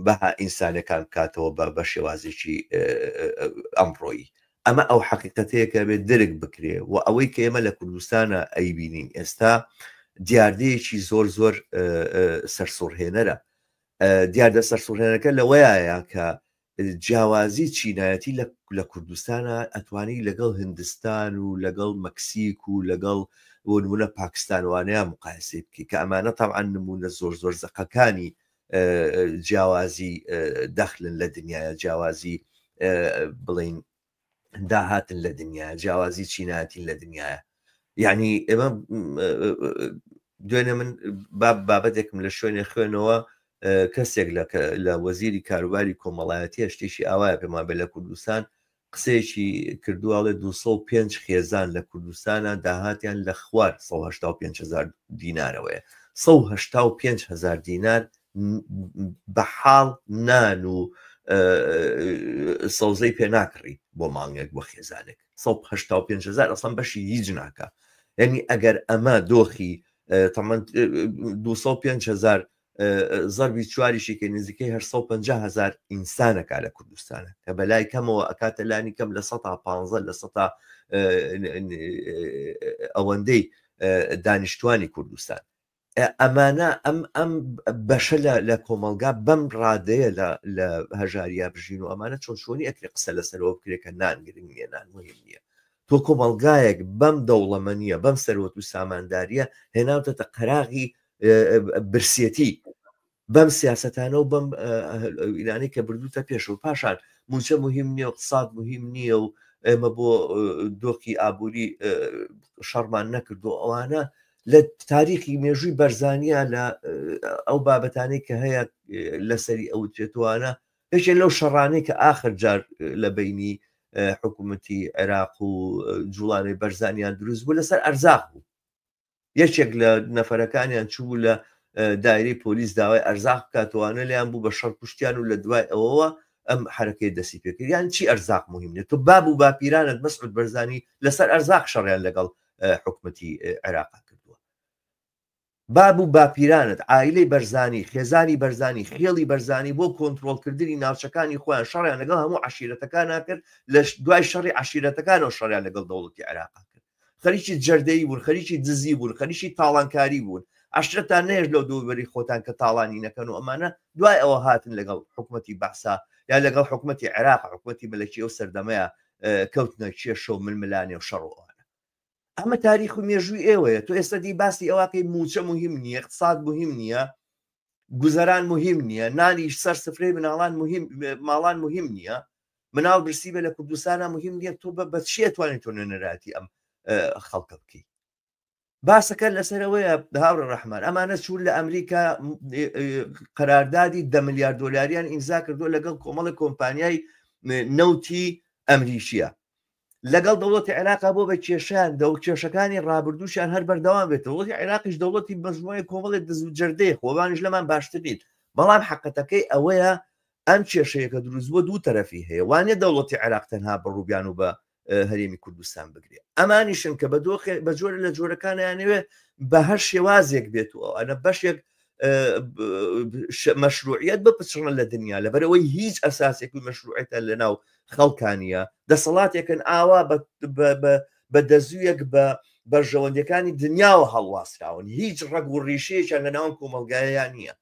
بەها ئینسانەکان بکاتەوە بە شێوازێکی ئەمڕۆیی. ئەمە ئەو حەقیقەتەیە کە ئەبێت درک بکرێ و ئەوەی کە ئێمە لە کوردستانە ئەیبینین ئێستا دیاردەیەکی زۆر زۆر سەرسوڕهێنەرە. دیاردە سەرسوڕهێنەکە لەوەیە کە جیاوازی چینایەتی لە کوردستانە ئەتوانی لەگەڵ هندستان و لەگەڵ مەکسیک و لەگەڵ بۆ نمونە پاکستانوانەیە مقایسەی بکەی کە ئەمانە تەبعەن نمونە زۆر زۆر زەقەکانی جیاوازی دەخلن لە دنیاە جیاوازی بڵین داهاتن لە دنیا جیاوازی چینایەتین لە دنیاە یعنی ئێمە دوێنێ من بابەتێکم لە شوێنێ خوێنەوە کەسێک لە وەزیری کاروباری کۆمەڵایەتی شتێکی ئاوایە پێمان بێ لە کوردستان قسەیەکی کردووە ئەڵێ 205 خێزان لە کوردستانە داهاتیان لە خوار 185 هزار دینارەوەیە 185 هزار دینار بە حاڵ نان و سەوزەی پێ ناکڕی بۆ مانگێک بۆ خێزانێک 185 هزار ئەسڵەن بەشی هیچ ناکە یعنی ئەگەر ئەمە دۆخی تەمەن 205 هزار زەربی چواریشی کە نزیکەی 850 هزار ئینسانەکە لە کوردستانە کە بەلای کەمەوە ئەکاتە لانی کەم لە سەتا 15 لە سەتا ئەوەندەی دانیشتوانی کوردستان ئەمانە ئەم ئەم بەشە لە لە کۆمەلگا بەم ڕادەیە لە لە هەژاریا بژین و ئەمانە چۆن چۆنی ئەکرێ قسە لەسەرەوە بکرێت کە نان گرنگ نییە نان مهم نییە تۆ کۆمەلگایەک بەم دەوڵەمەنیە بەم سەروەت و سامانداریە هێناوتەتە قەراغی برسێتی بەم سیاستانە و بەم ئینانەی کە بردوتە پێش و پاشان موچە مهم نییە و اقتصاد مهم نییە و ئێمە بۆ دۆخی ئابووری شەڕمان نەکردو ئەوانە لە تاریخی مێژووی بەرزانە لە ئەو بابەتانەی کە هەیە لەسەری ئەوترێتوانە یەکێ لەو شەڕانەی کە ئاخر جار لە بینی حکوومەتی عێراق و جوڵانەی بەرزانیان دروست بوو لەسەر ئەرزاق بوو یەکێک لە نەفەرەکانیان چوو لە دایرەی پۆلیس داوای ئەرزاق بکاتوانە لیان بوو بە شەڕ کوشتیان و لە دوای ئەوەوە ئەم حرەکەی دەستی پێکرد یان چی ئەرزاق مهم نیە تۆ باب و باپیرانت مەسعود بەرزانی لەسەر ئەرزاق شەڕیان لەگەڵ حکومەتی عێراق کردووە باب و باپیرانت عائیلەی بەرزانی خێزانی بەرزانی خێڵی بەرزانی بۆ کۆنترۆڵکردنی ناوچەکانی خۆیان شەڕیان لەگەڵ هەموو عەشیرەتەکانا کرد لە دوای شەڕی عەشیرەتەکانەوە شەڕیان لەگەڵ دەوڵەتی عێراقا کرد خەریکی جەردەیی بوون خەریکی دزی بوون خەریکی تاڵانکاری بوون عەشرەتان نەیەش لەو دەوروبەری خۆتان کە تاڵانی نەکەن و ئەمانە دوای ئەوە هاتن لەگەڵ حکومەتی بەعسا یا لەگەڵ حکومەتی عێراق حکومەتی مەلەکی ئەو سەردەمەیە کەوتنە کێشە و ململانێ و شەڕ و ئەوانە ئەمە تاریخ و مێژووی ئێوەیە تۆ ئێستا دی باسی ئەوەکەی موچە مهم نییە اقتصاد مهم نییە گوزەران مهم نییە نانی سەر سفرەی مناڵان مهم ماڵان مهم نییە مناڵ برسی بە لە کوردستانە مهم نییە تۆ بە بە چیە توانێت تۆ نوێنەرایەتی ئەم خەڵکە بکەیت؟ باسەکە لەسەر ئەوەیە هاوڕێ ڕەحمان ئەمانە چوون لە ئەمریکا قەراردادی دە ملیار دۆلاریان ئیمزا کردووە لەگەڵ کۆمەڵی کۆمپانیای نەوتی ئەمریکیە لەگەڵ دەوڵەتی عێراقا بۆ بە کێشیان دەو کێشەکانی ڕابردووشیان هەر بەردەوام بێت دەوڵەتی عێراقیش دەوڵەتی مەزموعی کۆمەڵێک دز و جەردەیە خۆبانیش لەمان باشتر نین بەڵام حەقەتەکەی ئەوەیە ئەم کێشەیە کە دروست بووە دوو تەرەفی هەیە وانە دەوڵەتی عێراق تەنها بەڕووبیان و بە هەرێمی کوردستان بگرێ ئەمانیشن کە بە دۆخێ بە جۆرە لە جۆرەکانیانەوێ بە هەر شێوازێک بێت و ئەوانە بەشێک مەشروعیت بپچڕن لە دنیا لەبەرەوەی هیچ ئەساسێک و مەشروعێتە لە ناو خەڵکانیە دەسەڵاتێکن ئاوا بە دەزوویەک بە بەرژەوەندەکانی دنیاوە هەڵواسراون هیچ ڕەگ و ڕیشەیەکیان لە ناو کۆمەلگایان نییە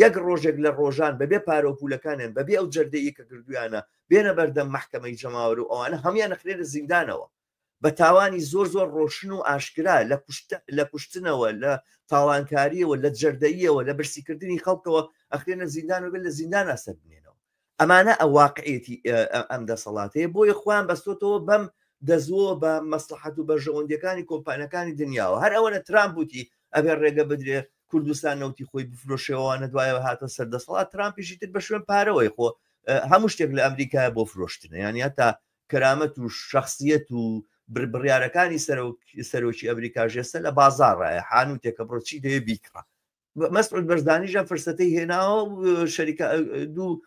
یەک ڕۆژێک لە ڕۆژان بەبێ پارە و پولەکانیان بەبێ ئەو جەردەیی کە کردویانە بێنە بەردەم مەحکەمەی جەماوەر و ئەوانە هەمویان ئەخرێنە زیندانەوە بە تاوانی زۆر زۆر ڕۆشن و ئاشکرا لە کوشت لە کوشتنەوە لە تاوانکاریەوە لە جەردەییەوە لە برسیکردنی خەڵکەوە ئەخرێنە زیندان و بێت لە زیندانا سەر بنێنەوە ئەمانە ئە واقعیەتی ئەم دەسەڵاتەیە بۆیە خۆیان بەستۆتەوە بەم دەزووە بە مەسلحەت و بەرژەوەندیەکانی کۆمپانیەکانی دنیاوە هەر ئەوەنە ترامپ وتی ئەبێ ڕێگە بدرێ کوردستان نەوتی خۆی بفرۆشێەوەوانە دوایەوە هاتە سەر دەسەڵات ترامپیشی تر بە شوێن پارەوەی خۆ هەموو شتێک لە ئەمریکا بۆ فرۆشتنە یان هەتا کەرامەت و شخصیت و بڕیارەکانی سەرۆکی ئەمریکا ژێستە لە بازاڕایە حانوتێکە بڕۆ چی دەوێ بیکڕە مەسعود بەرزانیش ئەم فرسەتەی هێناوە شەریکە دوو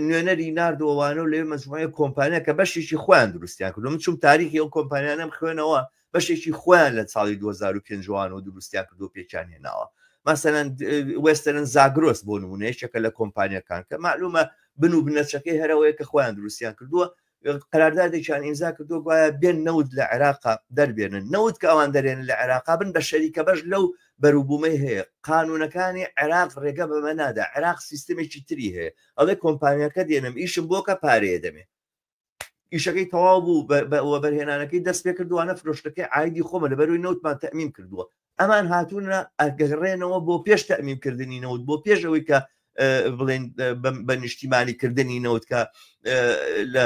نوێنەری ناردووانە و لەوێ مەجموعەیە کۆمپانیا کە بەشێکی خۆیان دروستیان کردو من چوم تاریخی ئەو کۆمپانیانەم خوێنەوە بەشێکی خۆیان لە ساڵی 2005 وانەوە دروستیان کردو پێکیان هێناوە مەسەلەن وێسترن زاگرۆس بۆ نمونە یەکێکە لە کۆمپانیەکان کە معلومە بن و بنەچەکەی هەرەوەیە کە خۆیان دروستیان کردووە قەراردادێکیان ئیمزا کردووە گوایە بێن نەوت لە عێراقا دەربێنن نەوت کە ئەوان دەرێنن لە عێراقا بن بە شەریکە بەش لەو بەروبوومەی هەیە قانونەکانی عێراق ڕێگە بەمە نادا عێراق سیستمێکی تری هەیە ئەڵێ کۆمپانیاکە دێنم ئیشم بۆکە پارەیە دەمێ ئیشەکەی تەواو بوو وەبەرهێنانەکەی دەست پێ کردووانە فرۆشتەکەی عیدی خۆمە لە بەروی نەوتمان تەمیم کردووە ئەمان هاتوونە ئەگەڕێنەوە بۆ پێش تەمیم کردنی نەوت بۆ پێش ئەوەی کە بڵێن بە نیشتیمانی کردنی نەوت کە لە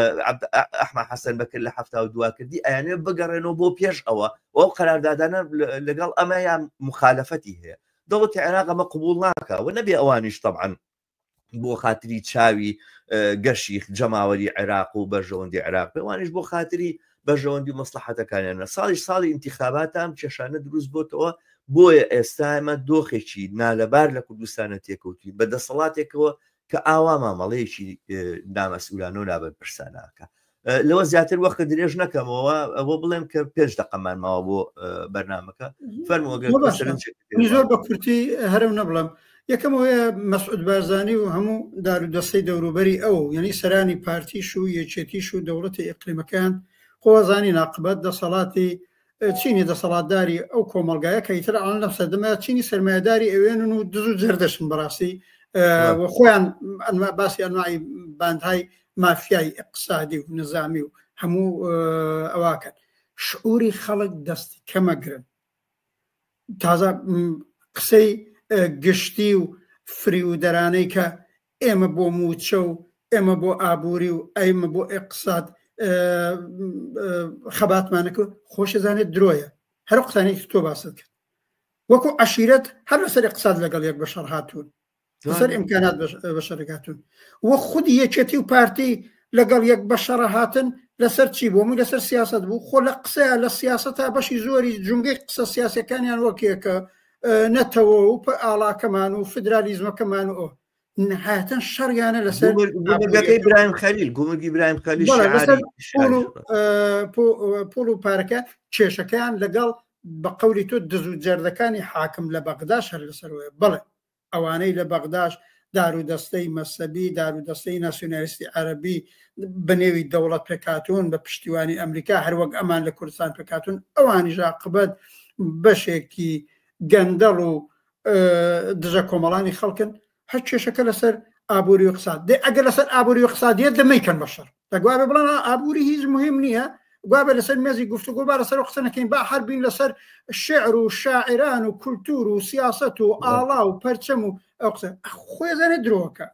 ئەحمە حەسەن بەکر لە هەفتا و دوا کردی ئەیانێ بگەڕێنەوە بۆ پێش ئەوە ئەو قەراردادانە لەگەڵ ئەمەیان مخالفەتی هەیە دەوڵەتی عێراق ئەمە قبول ناکە و نەبێ ئەوانیش طبعا بۆ خاتری چاوی گەشی جەماوەری عێراق و بەرژەوەندی عێراق پێوانیش بۆ خاتری بەرژەوەندی و مەسلحەتەکانیانە ساڵیش ساڵی ئینتیخاباتە ئەم کێشانە دروست بۆتەوە بۆیە ئێستا ئێمە دۆخێکی نالەبار لە کوردستانە تێکەوتوین بە دەسەڵاتێکەوە کە ئاوا مامەڵەیەکی نامەسئولانە و نابەرپرسانەکە لەوە زیاتر وەختە درێژ نەکەمەوە ئەوە بڵێم کە پێنج دقەمان ماوە بۆ بەرنمەکە فەرمووەگەر زۆر بە کورتی هەرم نەبڵم یەکەم ئەوەیە مەسعود بارزانی و هەموو دار و دەستەی دەوروبەری ئەو یعنی سەرانی پارتیش و یەکێتیش و دەوڵەتی ئیقلیمەکان خۆزانی ناقبەت دەسەڵاتی چینی دەسەڵاتداری ئەو کۆمەڵگایە کە ئیتر ئەوان لەم سەردەمە چینی سەرمایەداری ئەوێنن و دز و جەردەشن بەڕاستی خۆیان باسی ئەنواعی باندهای مافیای ئیقتسادی و نزامی و هەموو ئەواکەن شعوری خەڵک دەستی کەمەگرن تازە قسەی گشتی و فریودەرانەی کە ئێمە بۆ موچە و ئێمە بۆ ئابووری و ئەیمە بۆ ئقساد خەباتمانە کرد خۆشەزانێت درۆیە هەر قسانێکی تۆ باست کرد وەکو عشیرەت هەر لەسەر اقتصاد لەگەڵ یەک بەشەڕ هاتوون لەسەر ئیمکانات بەشەرگاتون وە خودی یەکێتی و پارتی لەگەڵ یەک بەشەڕە هاتن لەسەر چی بۆ من لەسەر سیاست بوو خۆ لە قسەیە لە سیاست تا بەشی زۆری جونگەی قسە سیاسەکانیان وەکێکە نەتەوە و ئاڵاکەمان و فدرالیزمەکەمان و ئەو نهایەتەن شەڕیانە لەسەر گومرگەکەی برایم خەلیل گومرگی برایم خەلیل پوڵ و پارەکە کێشەکەیان لەگەڵ بە قەولی تۆ دز و جەردەکانی حاکم لە بەغداش هەر لەسەرەوەیە بەڵێ ئەوانەی لە بەغداش دارودەستەی مەسەبی، دارودەستەی ناسیۆنالیستی عەرەبی بە نێوی دەوڵەت پێکهاتوون بە پشتیوانی ئەمریکا هەروەک ئەمان لە کوردستان پێکهاتوون ئەوانیش عاقبەت بەشێکی گەندەڵ و دژە کۆمەڵانی خەڵکن هەر کێشەکە لەسەر ئابووری و اقتصاد دێ ئەگەر لەسەر ئابووری و اقتصادیە دەمەیکەن بە شەڕ دەگوابێ بڵێن ئابووری هیچ مهم نییە گوابێ لەسەر مێزی گفتوگۆ با لەسەر قسە نەکەین با هەر بین لەسەر شعر و شاعران و کولتور و سیاست و ئاڵا و پەرچەم و ئەو قسە خۆی زانێ درۆکە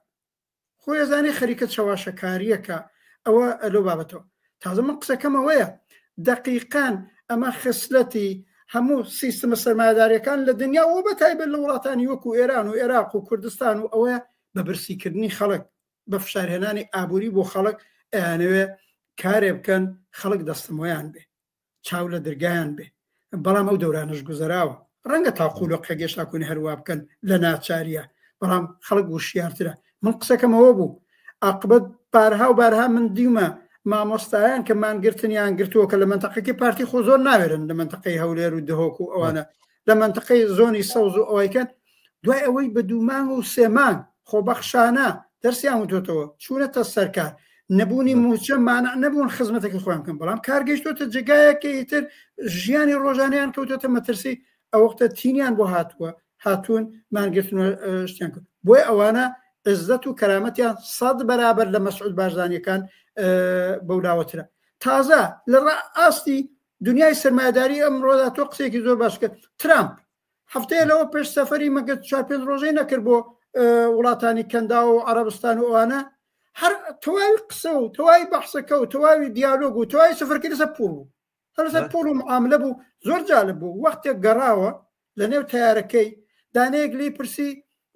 خۆی زانێ خەریکە چەواشەکاریەکە ئەوە لەو بابەتەوە تازە من قسەکەمەوەیە دقیقان ئەمە خسلەتی هەموو سیستمە سەرمایەداریەکان لە دنیا و بە تایبەت لە وڵاتانی وەکو ئێران و عێراق و کوردستان و ئەوەیە بە برسیکردنی خەڵک بە فشارهێنانی ئابووری بۆ خەڵک ئەیانەوێ کارێ بکەن خەڵک دەستەمۆیان بێ چاو لە درگایان بێ بەڵام ئەو دەورانەش گوزەراوە ڕەنگە تا قولۆقێک هێشتا کونی هەروا بکەن لە ناچاریە بەڵام خەڵک وشیارترە من قسەکەمەوە بوو عاقبەت بارها و بارها من دیومە مامۆستایان کە مانگرتنیان گرتووە کە لە منتەقەکەی پارتی خۆ زۆر ناوێرن لە منتەقەی هەولێر و دهۆک و ئەوانە لە منتەقەی زۆنی سەوز و ئەوەیکەن دوای ئەوەی بە دوو مانگ و سێ مانگ خۆبەخشانە دەرسیان وتۆتەوە چوونەتە سەرکار نەبوونی موچە مانع نەبوون خزمەتەکە خۆیان بکەن بەڵام کار گەیشتۆتە جێگایەکە ئیتر ژیانی ڕۆژانیان کەوتۆتە مەترسی ئەوەختە تینیان بۆ هاتووە هاتوون مانگرتن شتیان کرد بۆیە ئەوانە عزەت و کەرامەتیان سەد بەرابەر لە مەسعود بارزانیەکان بەولاوەترە تازە لە ئاستی دنیای سەرمایەداری ئەمڕۆدا تۆ قسەیەکی زۆر باش کرد ترامپ هەفتەیە لەوە پێش سەفەری مەگەر چوار پێنج ڕۆژەی نەکرد بۆ وڵاتانی کەنداو و عەرەبستان و ئەوانە هەر تەواوی قسە و تەواوی بەحسەکە و تەواوی دیالۆگ و تەواوی سەفەرکەی لەسەر پوڵ بوو هەر لەسەر پوڵ و معاملە بوو زۆر جالب بوو وەختێک گەڕاوە لە نێو تەیارەکەی دانەیەک لێی پرسی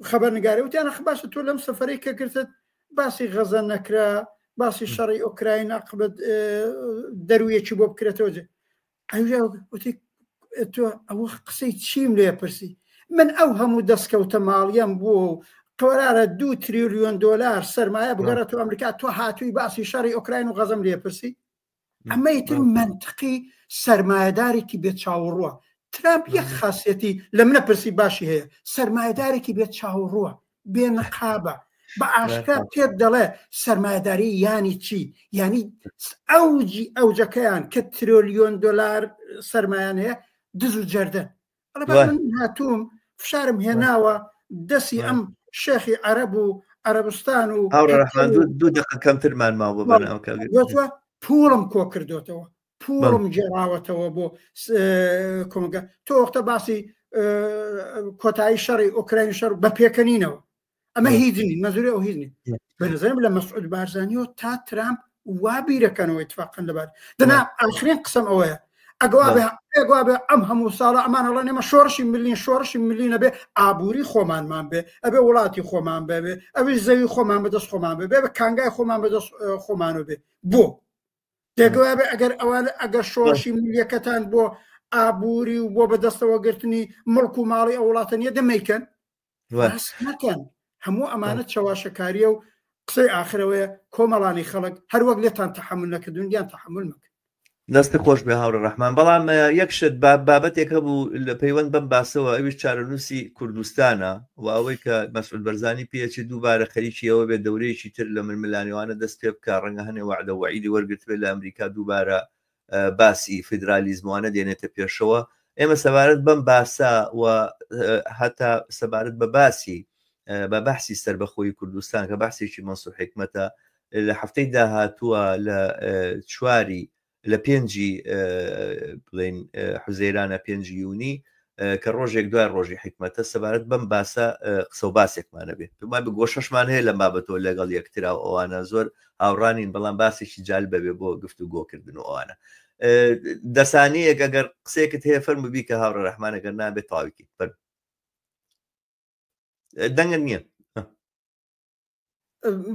خەبەرنگاری وتیان ئەخ باشە تۆ لەم سەفەرەی کە کردت باسی غەزە نەکرا باسی شەڕی ئۆکراین عقبەت دەرویەکی بۆ بکرێتەوە جێ ئەوجا وتی تۆ ئەوە قسەی چیم لێ پرسی من ئەو هەموو دەستکەوتە ماڵیم بووە و قەرارە دو تریلیۆن دۆلار سەرمایە بگەڕێتەوە ئەمریکا تۆ هاتووی باسی شەڕی ئۆکراین و غەزەم لێ پرسی ئەمەی تر منطقی سەرمایەدارێکی بێ چاوەڕوە ترامپ یەک خاصەتی لە منە پرسی باشی هەیە سەرمایەدارێکی بێ چاوەڕوە بێ نقابە بە ئاشکرا پێت دەڵێ سەرمایەداری ینی چی ینی ئەوجی ئەوجەکەیان کە ترۆلیۆن دلار سەرمایان هەیە دز و جەردن من هاتووم فشارم هێناوە دەسی ئەم شێخی عەرەب و عەرەبستان و دوو دقە کەمترمان ماوە پوڵم کۆ کردوتەوە پوڵم گێڕاوەتەوە بۆ کۆمەگە تۆ وەختە باسی کۆتایی شەڕی ئۆکراین شەڕ بە پێکەنینەوە ئەمە هیچ نی مەزوری ئەو هیچ نی بە نظرم لە مەسعود بارزانیەوە تا ترامپ وا بیرەکەنەوە اتفاقا لەبار دەنا ئاخرین قسەم ئەوەیە ئەگوا بێ ئەم هەموو ساڵە ئەمان ئەڵێن ئێمە شۆڕشی ملین شۆڕشی ملی نەبێ ئابووری خۆمانمان بێ ئەبێ وڵاتی خۆمان بێ ئەوی زەوی خۆمان بەدەست خۆمان بێ بێ بە کانگای خۆمان بەدەست خۆمانەوە بێ بۆ دەگوابێ ئەگەر ئەوان ئەگەر شۆڕشی ملیەکەتان بۆ ئابووری و بۆ بەدەستەوە گرتنی مڵک و ماڵی ئەو وڵاتە نیە دەمەیکەن نەکەن هەموو ئەمانە چەواشەکاریە و قسەی ئاخرەوەیە کۆمەڵانی خەڵک هەروەک لێتان تەحمل نەکردون یان تەحمل مەکەن دەست خۆش بێ هاوڕێ ڕەحمان بەڵام یەک شت بابەتێک هەبوو لە پەیوەند بەم باسەوە ئەویش چارەنووسی کوردستانە و ئەوەی کە مەسعود بەرزانی پێچێ دووبارە خەریکی ئەوە بێ دەورەیەکی تر لە ململانێوانە دەست پێ بکا ڕەنگە هەنێ وەعدە وەعیدی وەرگرتبێت لە ئەمریکا دووبارە باسی فیدرالیزموانە دێنێتە پێشەوە ئێمە سەبارەت بەم باسە و هەتا سەبارەت بە باسی بە بەحسی سەربەخۆی کوردستان کە بەحسێکی مەنسوور حیکمەتە لە هەفتەی داهاتووە لە چواری لە پێنجی بڵێن حوزەیرانە پێنجی یونی کە ڕۆژێک دوای ڕۆژی حکمەتە سەبارەت بەم باسە قسە و باسێکمانە بێت پێمان بە گۆشەشمان هەیە لەم بابەتەوە لەگەڵ یەکترا و ئەوانە زۆر هاوڕانین بەڵام باسێکی جال بەبێ بۆ گفت و گۆکردن و ئەوانە دەسانیەک ئەگەر قسەیەکت هەیە فەرموو بیکە هاوڕێ ڕەحمان ئەگەر نابێت تەواوی فەرموو دەنگت نییە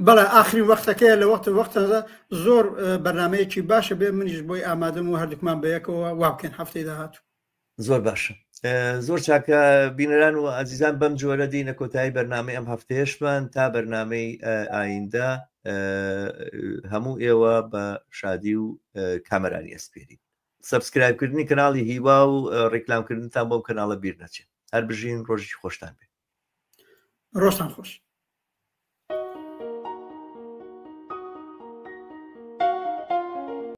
بەڵێ ئاخرین وەختەکەیە لە وەختە وەختەدا زۆر بەرنمەیەکی باشە بێ منیش بۆی ئامادەم و هەردووکمان بەیەکەوە وا بکەین هەفتەی داهاتوو زۆر باشە زۆر چاکە بینەران و ئازیزان بەم جۆرە دینە کۆتایی بەرنامەی ئەم هەفتەیەشمان تا بەرنامەی ئایندە هەموو ئێوە بە شادی و کامەرانی ئەسپێری subscribe کردنی کەناڵی هیوا و ڕیکلامکردنتان بۆم کەناڵە بیر نەچێت هەر بژین ڕۆژی خۆشتان بێت ڕۆژتان خۆش.